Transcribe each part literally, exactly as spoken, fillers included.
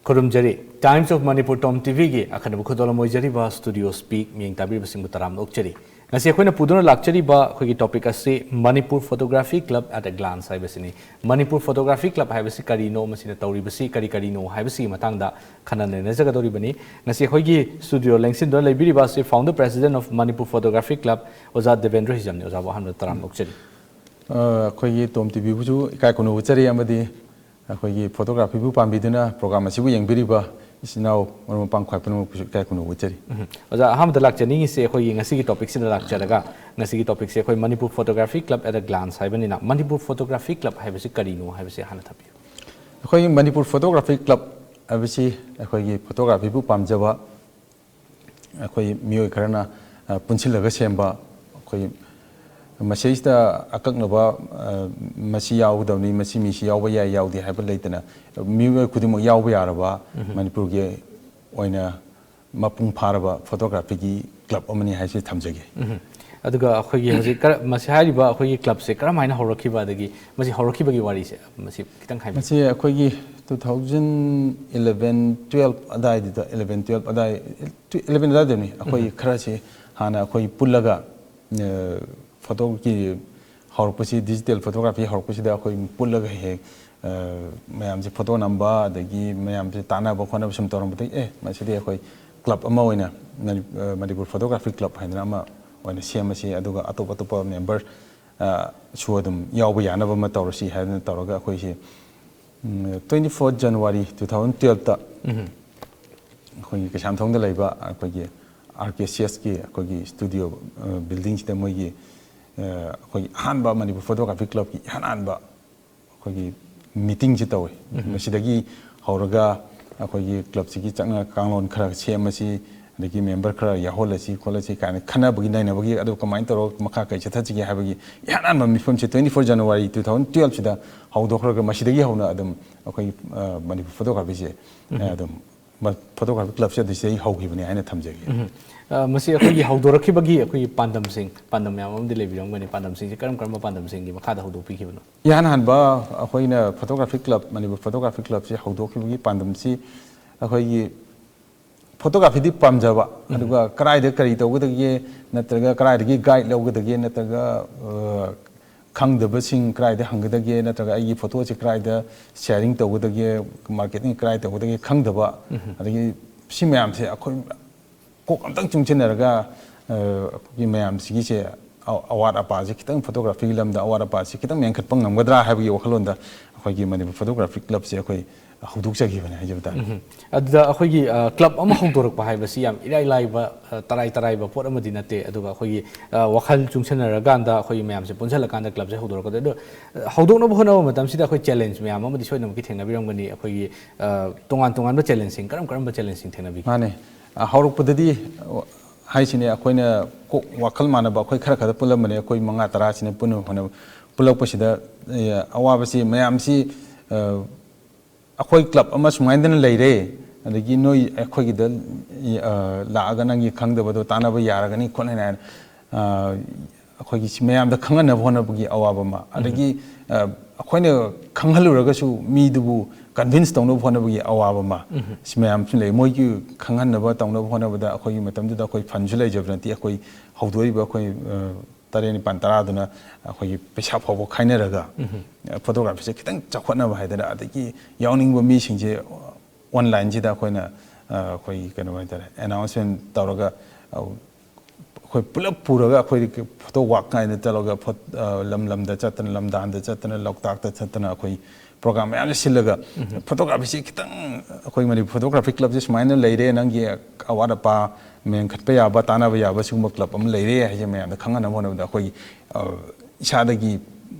ꯈꯨꯔꯨꯝꯖꯔꯤ꯫ Times of Manipur Tom ꯇꯤꯚꯤꯒꯤ ꯑꯈꯟꯅꯕ ꯈꯨꯗꯣꯜ ꯑꯃ ꯑꯣꯏꯖꯔꯤꯕ Studio Speak ꯃꯤꯠꯌꯦꯡ ꯇꯥꯕꯤꯔꯤꯕꯁꯤꯡꯕꯨ ꯇꯔꯥꯝꯅ ꯑꯣꯛꯆꯔꯤ꯫ ꯉꯁꯤ ꯑꯩꯈꯣꯏꯅ ꯄꯨꯗꯨꯅ ꯂꯥꯛꯆꯔꯤꯕ ꯑꯩꯈꯣꯏꯒꯤ topic ꯑꯁꯤ Manipur Photography Club at a Glance ꯍꯥꯏꯕꯁꯤꯅꯤ꯫ Manipur Photography Club ꯍꯥꯏꯕꯁꯤ ꯀꯔꯤꯅꯣ, ꯃꯁꯤꯅ ꯇꯧꯔꯤꯕꯁꯤ ꯀꯔꯤ ꯀꯔꯤꯅꯣ ꯍꯥꯏꯕꯁꯤꯒꯤ ꯃꯇꯥꯡꯗ ꯈꯟꯅ ꯅꯩꯅꯖꯒꯗꯧꯔꯤꯕꯅꯤ꯫ ꯉꯁꯤ ꯑꯩꯈꯣꯏꯒꯤ studio ꯂꯦꯡꯁꯤꯟꯗꯨꯅ ꯂꯩꯕꯤꯔꯤꯕ ꯑꯁꯤ Founder President of Manipur Photography Club ꯑꯣꯖꯥ ꯗꯦꯕꯦꯟꯗ꯭ꯔ ꯍꯤꯖꯝꯅꯤ꯫ ꯑꯣꯖꯥꯕꯨ ꯑꯍꯥꯟꯕꯗ ꯇꯔꯥꯝꯅ ꯑꯣꯛꯆꯔꯤ꯫ ꯑ, ꯑꯩꯈꯣꯏꯒꯤ ꯇꯣꯝ ꯇꯤꯚꯤꯕꯨꯁꯨ ꯏꯀꯥꯏ ꯈꯨꯝꯅꯕ ꯎꯠꯆꯔꯤ, ꯑꯃꯗꯤ ꯑꯩꯈꯣꯏꯒꯤ photographyꯕꯨ ꯄꯥꯝꯕꯤꯗꯨꯅ program ꯑꯁꯤꯕꯨ ꯌꯦꯡꯕꯤꯔꯤꯕ ꯏꯆꯤꯟ ꯏꯅꯥꯎ ꯃꯔꯨꯞ ꯃꯄꯥꯡ ꯈ꯭ꯋꯥꯏ ꯄꯨꯝꯅꯃꯛꯄꯨꯁꯨ ꯏꯀꯥꯏ ꯈꯨꯝꯅꯕ ꯎꯠꯆꯔꯤ꯫ ꯎꯝ꯫ ꯑꯣꯖꯥ, ꯑꯍꯥꯟꯕꯗ ꯂꯥꯛꯆꯅꯤꯡꯉꯤꯁꯦ ꯑꯩꯈꯣꯏꯒꯤ ꯉꯁꯤꯒꯤ topicꯁꯤꯗ ꯂꯥꯛꯆꯔꯒ, ꯉꯁꯤꯒꯤ topicꯁꯦ ꯑꯩꯈꯣꯏ Manipur Photography Club at a Glance ꯍꯥꯏꯕꯅꯤꯅ, Manipur Photography Club ꯍꯥꯏꯕꯁꯤ ꯀꯔꯤꯅꯣ ꯍꯥꯏꯕꯁꯤ ꯍꯥꯟꯅ ꯊꯝꯕꯤꯌꯨ꯫ ꯑꯩꯈꯣꯏꯒꯤ Manipur Photography Club ꯍꯥꯏꯕꯁꯤ ꯑꯩꯈꯣꯏꯒꯤ photographyꯕꯨ ꯄꯥꯝꯖꯕ ꯑꯩꯈꯣꯏ ꯃꯤꯑꯣꯏ ꯈꯔꯅ, ꯑ, ꯄꯨꯟꯁꯤꯜꯂꯒ ꯁꯦꯝꯕ, ꯑꯩꯈꯣꯏ ꯃꯁꯤꯗꯩꯁꯤꯗ ꯑꯀꯛꯅꯕ, ꯑ, ꯃꯁꯤ ꯌꯥꯎꯒꯗꯕꯅꯤ, ꯃꯁꯤ ꯃꯤꯁꯤ ꯌꯥꯎꯕ ꯌꯥꯏ, ꯌꯥꯎꯗꯦ ꯍꯥꯏꯕ ꯂꯩꯇꯅ, ꯃꯤꯑꯣꯏ ꯈꯨꯗꯤꯡꯃꯛ ꯌꯥꯎꯕ ꯌꯥꯔꯕ, ꯎꯝ꯫ ꯃꯅꯤꯄꯨꯔꯒꯤ ꯑꯣꯏꯅ ꯃꯄꯨꯡ ꯐꯥꯔꯕ photographyꯒꯤ club ꯑꯃꯅꯤ ꯍꯥꯏꯁꯤ ꯊꯝꯖꯒꯦ꯫ ꯎꯝ꯫ ꯑꯗꯨꯒ ꯑꯩꯈꯣꯏꯒꯤ ꯍꯧꯖꯤꯛ ꯀꯔ-, ꯃꯁꯤ ꯍꯥꯏꯔꯤꯕ ꯑꯩꯈꯣꯏꯒꯤ clubꯁꯦ ꯀꯔꯝꯍꯥꯏꯅ ꯍꯧꯔꯛꯈꯤꯕ, ꯑꯗꯒꯤ ꯃꯁꯤ ꯍꯧꯔꯛꯈꯤꯕꯒꯤ ꯋꯥꯔꯤꯁꯦ ꯃꯁꯤ ꯈꯤꯇꯪ ꯍꯥꯏꯕꯤꯌꯨ꯫ ꯃꯁꯤ ꯑꯩꯈꯣꯏꯒꯤ two thousand eleven twelve ꯑꯗꯥꯏꯗꯨꯗ, eleven twelve ꯑꯗꯥꯏ, eleven ꯑꯗꯥꯏꯗꯅꯤ꯫ ꯑꯩꯈꯣꯏ ꯎꯝ꯫ ꯈꯔꯁꯤ ꯍꯥꯟꯅ ꯑꯩꯈꯣꯏ ꯄꯨꯜꯂꯒ, ꯑ, photoꯒꯤ ꯍꯧꯔꯛꯄꯁꯤ, digital photography ꯍꯧꯔꯛꯄꯁꯤꯗ ꯑꯩꯈꯣꯏ ꯄꯨꯜꯂꯒ ꯍꯦꯛ, ꯑ, ꯃꯌꯥꯝꯁꯦ photo ꯅꯝꯕ, ꯑꯗꯒꯤ ꯃꯌꯥꯝꯁꯦ ꯇꯥꯟꯅꯕ ꯈꯣꯠꯅꯕ ꯁꯨꯝ ꯇꯧꯔꯝꯕꯗꯒꯤ, "ꯑꯦ, ꯃꯁꯤꯗꯤ ꯑꯩꯈꯣꯏ club ꯑꯃ ꯑꯣꯏꯅ, ꯃꯅꯤ-, ꯑ, Manipur Photography Club ꯍꯥꯏꯗꯅ ꯑꯃ ꯑꯣꯏꯅ ꯁꯦꯝꯃꯁꯤ, ꯑꯗꯨꯒ ꯑꯇꯣꯞ ꯑꯇꯣꯞꯄ member, ꯑ, ꯁꯨ ꯑꯗꯨꯝ ꯌꯥꯎꯕ ꯌꯥꯅꯕ ꯑꯃ ꯇꯧꯔꯁꯤ" ꯍꯥꯏꯗꯅ ꯇꯧꯔꯒ ꯑꯩꯈꯣꯏꯁꯤ, ꯎꯝ, twenty four January two thousand twelveꯇ ꯎꯝ꯫ ꯑꯩꯈꯣꯏꯒꯤ ꯀꯩꯁꯥꯝꯊꯣꯡꯗ ꯂꯩꯕ ꯑꯩꯈꯣꯏꯒꯤ RKCSꯀꯤ ꯑꯩꯈꯣꯏꯒꯤ studio, ꯑ, buildingꯁꯤꯗ ꯃꯣꯏꯒꯤ, ꯑ, ꯑꯩꯈꯣꯏꯒꯤ ꯑꯍꯥꯟꯕ Manipur Photography Clubꯀꯤ ꯏꯍꯥꯟ ꯍꯥꯟꯕ ꯑꯩꯈꯣꯏꯒꯤ meetingꯁꯤ ꯇꯧꯋꯤ꯫ ꯎꯝ꯫ ꯃꯁꯤꯗꯒꯤ ꯍꯧꯔꯒ ꯑꯩꯈꯣꯏꯒꯤ clubꯁꯤꯒꯤ ꯆꯠꯅ ꯀꯥꯡꯂꯣꯟ ꯈꯔ ꯁꯦꯝꯃꯁꯤ, ꯑꯗꯒꯤ member ꯈꯔ ꯌꯥꯎꯍꯜꯂꯁꯤ ꯈꯣꯠꯂꯁꯤ ꯀꯥꯏꯅ ꯈꯟꯅꯕꯒꯤ ꯅꯩꯅꯕꯒꯤ, ꯑꯗꯨ ꯀꯃꯥꯏꯅ ꯇꯧꯔꯒ ꯃꯈꯥ ꯀꯔꯤ ꯆꯠꯊꯁꯤꯒꯦ ꯍꯥꯏꯕꯒꯤ ꯏꯍꯥꯟ ꯍꯥꯟꯕ ꯃꯤꯐꯝꯁꯦ twenty four January two thousand twelveꯁꯤꯗ ꯍꯧꯗꯣꯛꯈ꯭ꯔꯒ, ꯃꯁꯤꯗꯒꯤ ꯍꯧꯅ ꯑꯗꯨꯝ ꯑꯩꯈꯣꯏ, ꯑ, ꯃꯅꯤꯄꯨꯔ photographyꯁꯦ, ꯑ, ꯎꯝ꯫ ꯑꯗꯨꯝ ꯃ-, Photography Clubꯁꯦ ꯑꯗꯨ ꯁꯤꯗꯒꯤ ꯍꯧꯈꯤꯕꯅꯤ ꯍꯥꯏꯅ ꯊꯝꯖꯒꯦ꯫ ꯎꯝ꯫ ꯑ, ꯃꯁꯤ ꯑꯩꯈꯣꯏꯒꯤ ꯍꯧꯗꯣꯔꯛꯈꯤꯕꯒꯤ ꯑꯩꯈꯣꯏꯒꯤ ꯄꯥꯟꯗꯝꯁꯤꯡ, ꯄꯥꯟꯗꯝ ꯃꯌꯥꯝ ꯑꯃꯗꯤ ꯂꯩꯕꯤꯔꯝꯒꯅꯤ꯫ ꯄꯥꯟꯗꯝꯁꯤꯡꯁꯦ ꯀꯔꯝ ꯀꯔꯝꯕ ꯄꯥꯟꯗꯝꯁꯤꯡꯒꯤ ꯃꯈꯥꯗ ꯍꯧꯗꯣꯛꯄꯤꯈꯤꯕꯅꯣ? ꯏꯍꯥꯟ ꯍꯥꯟꯕ ꯑꯩꯈꯣꯏꯅ photography club, ꯃꯅꯤꯄꯨꯔ photography clubꯁꯤ ꯍꯧꯗꯣꯛꯈꯤꯕꯒꯤ ꯄꯥꯟꯗꯝꯁꯤ ꯑꯩꯈꯣꯏꯒꯤ photographyꯗꯤ ꯄꯥꯝꯖꯕ, ꯎꯝ꯫ ꯑꯗꯨꯒ ꯀꯗꯥꯏꯗ ꯀꯔꯤ ꯇꯧꯒꯗꯒꯦ, ꯅꯠꯇ꯭ꯔꯒ ꯀꯗꯥꯏꯗꯒꯤ guide ꯂꯧꯒꯗꯒꯦ, ꯅꯠꯇ꯭ꯔꯒ, ꯑ, ꯈꯪꯗꯕꯁꯤꯡ ꯀꯗꯥꯏꯗ ꯍꯪꯒꯗꯒꯦ, ꯅꯠꯇ꯭ꯔꯒ ꯑꯩꯒꯤ photoꯁꯤ ꯀꯗꯥꯏꯗ sharing ꯇꯧꯒꯗꯒꯦ, marketing ꯀꯗꯥꯏ ꯇꯧꯒꯗꯒꯦ ꯈꯪꯗꯕ, ꯎꯝ꯫ ꯑꯗꯒꯤ ꯁꯤ ꯃꯌꯥꯝꯁꯦ ꯑꯩꯈꯣꯏ ꯀꯣꯛ ꯑꯝꯇꯪ ꯆꯨꯡꯁꯤꯟꯅꯔꯒ, ꯑ, ꯑꯩꯈꯣꯏꯒꯤ ꯃꯌꯥꯝꯁꯤꯒꯤꯁꯦ ꯑ-, ꯑꯋꯥꯠ ꯑꯄꯥꯁꯦ ꯈꯤꯇꯪ, photographyꯒꯤ ꯂꯝꯗ ꯑꯋꯥꯠ ꯑꯄꯥꯁꯦ ꯈꯤꯇꯪ ꯃꯦꯟꯈꯠꯄ ꯉꯝꯒꯗ꯭ꯔꯥ ꯍꯥꯏꯕꯒꯤ ꯋꯥꯈꯜꯂꯣꯟꯗ ꯑꯩꯈꯣꯏꯒꯤ ꯃꯅꯤꯄꯨꯔ photography clubꯁꯦ ꯑꯩꯈꯣꯏ ꯍꯧꯗꯣꯛꯆꯈꯤꯕꯅꯦ ꯍꯥꯏꯖꯕ ꯇꯥꯔꯦ꯫ ꯎꯝ꯫ ꯑꯗꯨꯗ ꯑꯩꯈꯣꯏꯒꯤ, ꯑ, club ꯑꯃ ꯍꯧꯗꯣꯔꯛꯄ ꯍꯥꯏꯕꯁꯤ ꯌꯥꯝ ꯏꯔꯥꯏ ꯂꯥꯏꯕ, ꯑ, ꯇꯔꯥꯏ ꯇꯔꯥꯏꯕ ꯄꯣꯠ ꯑꯃꯗꯤ ꯅꯠꯇꯦ꯫ ꯑꯗꯨꯒ ꯑꯩꯈꯣꯏꯒꯤ, ꯑ, ꯋꯥꯈꯜ ꯆꯨꯡꯁꯤꯟꯅꯔꯀꯥꯟꯗ ꯑꯩꯈꯣꯏꯒꯤ ꯃꯌꯥꯝꯁꯦ ꯄꯨꯟꯁꯤꯜꯂꯀꯥꯟꯗ clubꯁꯦ ꯍꯧꯗꯣꯔꯛꯀꯗꯣꯏ꯫ ꯑꯗꯣ, ꯑ, ꯍꯧꯗꯣꯛꯅꯕ ꯍꯣꯠꯅꯕ ꯃꯇꯝꯁꯤꯗ ꯑꯩꯈꯣꯏ challenge ꯃꯌꯥꯝ ꯑꯃꯗꯤ ꯁꯣꯏꯗꯅꯃꯛꯀꯤ ꯊꯦꯡꯅꯕꯤꯔꯝꯒꯅꯤ꯫ ꯑꯩꯈꯣꯏꯒꯤ, ꯑ, ꯇꯣꯉꯥꯟ ꯇꯣꯉꯥꯟꯕ challengeꯁꯤꯡ, ꯀꯔꯝ ꯀꯔꯝꯕ challengeꯁꯤꯡ ꯊꯦꯡꯅꯕꯤꯒꯦ? ꯃꯥꯅꯦ꯫ ꯑ, ꯍꯧꯔꯛꯄꯗꯗꯤ, ꯑ, ꯍꯥꯏꯁꯤꯅꯦ, ꯑꯩꯈꯣꯏꯅ ꯀꯣꯛ ꯋꯥꯈꯜ ꯃꯥꯟꯅꯕ ꯑꯩꯈꯣꯏ ꯈꯔ ꯈꯔ ꯄꯨꯜꯂꯝꯕꯅꯦ, ꯑꯩꯈꯣꯏ ꯃꯉꯥ ꯇꯔꯥꯁꯤꯅ ꯄꯨꯟꯅ ꯍꯣꯠꯅꯕ꯫ ꯄꯨꯜꯂꯛꯄꯁꯤꯗ, ꯑꯦ, ꯑꯋꯥꯕꯁꯤ ꯃꯌꯥꯝꯁꯤ, ꯑ, ꯑꯩꯈꯣꯏ club ꯑꯃ ꯁꯨꯃꯥꯏꯅ ꯂꯩꯔꯦ, ꯑꯗꯒꯤ ꯅꯣꯏ ꯑꯩꯈꯣꯏꯒꯤꯗ, ꯑ, ꯂꯥꯛꯑꯒ ꯅꯪꯒꯤ ꯈꯪꯗꯕꯗꯣ ꯇꯥꯟꯅꯕ ꯌꯥꯔꯒꯅꯤ ꯈꯣꯠꯅꯤ ꯍꯥꯏꯅ, ꯑ, ꯑꯩꯈꯣꯏꯒꯤ ꯁꯤ ꯃꯌꯥꯝꯗ ꯈꯪꯍꯟꯅꯕ ꯍꯣꯠꯅꯕꯒꯤ ꯑꯋꯥꯕ ꯑꯃ, ꯎꯝ꯫ ꯑꯗꯒꯤ, ꯑ, ꯑꯩꯈꯣꯏꯅ ꯈꯪꯍꯜꯂꯨꯔꯒꯁꯨ ꯃꯤꯗꯨꯕꯨ convince ꯇꯧꯅꯕ ꯍꯣꯠꯅꯕꯒꯤ ꯑꯋꯥꯕ ꯑꯃ, ꯎꯝ꯫ ꯁꯤ ꯃꯌꯥꯝꯁꯨ ꯂꯩ꯫ ꯃꯣꯏꯒꯤ ꯈꯪꯍꯟꯅꯕ ꯇꯧꯅꯕ ꯍꯣꯠꯅꯕꯗ ꯑꯩꯈꯣꯏꯒꯤ ꯃꯇꯝꯗꯨꯗ ꯑꯩꯈꯣꯏ fundꯁꯨ ꯂꯩꯖꯕ ꯅꯠꯇꯦ꯫ ꯑꯩꯈꯣꯏ ꯍꯧꯗꯣꯔꯤꯕ ꯑꯩꯈꯣꯏ, ꯑ, ꯇꯔꯦꯠ ꯅꯤꯄꯥꯜ ꯇꯔꯥꯗꯨꯅ ꯑꯩꯈꯣꯏꯒꯤ ꯄꯩꯁꯥ ꯐꯥꯎꯕ ꯈꯥꯏꯅꯔꯒ, ꯎꯝ꯫ ꯑ, photographyꯁꯦ ꯈꯤꯇꯪ ꯆꯥꯎꯈꯠꯅꯕ ꯍꯥꯏꯗꯅ, ꯑꯗꯒꯤ ꯌꯥꯎꯅꯤꯡꯕ ꯃꯤꯁꯤꯡꯁꯦ onlineꯁꯤꯗ ꯑꯩꯈꯣꯏꯅ, ꯑ, ꯑꯩꯈꯣꯏꯒꯤ ꯀꯩꯅꯣ ꯍꯥꯏꯇꯥꯔꯦ, announcement ꯇꯧꯔꯒ, ꯑ, ꯑꯩꯈꯣꯏ ꯄꯨꯂꯞ ꯄꯨꯔꯒ ꯑꯩꯈꯣꯏ photo walk ꯀꯥꯏꯅ ꯆꯠꯂꯒ ꯐꯣꯠ-, ꯑ, ꯂꯝ ꯂꯝꯗ ꯆꯠꯇꯅ, ꯂꯝꯗꯥꯟꯗ ꯆꯠꯇꯅ, ꯂꯣꯛꯇꯥꯛꯇ ꯆꯠꯇꯅ ꯑꯩꯈꯣꯏ program ꯃꯌꯥꯝꯁꯦ ꯁꯤꯜꯂꯒ, ꯎꯝ꯫ Photographyꯁꯦ ꯈꯤꯇꯪ ꯑꯩꯈꯣꯏ ꯃꯅꯤꯄꯨꯔ photography clubꯁꯦ ꯁꯨꯃꯥꯏꯅ ꯂꯩꯔꯦ, ꯅꯪꯒꯤ ꯑꯋꯥꯠ ꯑꯄꯥ ꯃꯦꯟꯈꯠꯄ ꯌꯥꯕ, ꯇꯥꯟꯅꯕ ꯌꯥꯕ ꯁꯤꯒꯨꯝꯕ club ꯑꯃ ꯂꯩꯔꯦ ꯍꯥꯏꯁꯦ ꯃꯌꯥꯝꯗ ꯈꯪꯍꯟꯅꯕ ꯍꯣꯠꯅꯕꯗ ꯑꯩꯈꯣꯏꯒꯤ, ꯑ, ꯏꯁꯥꯗꯒꯤ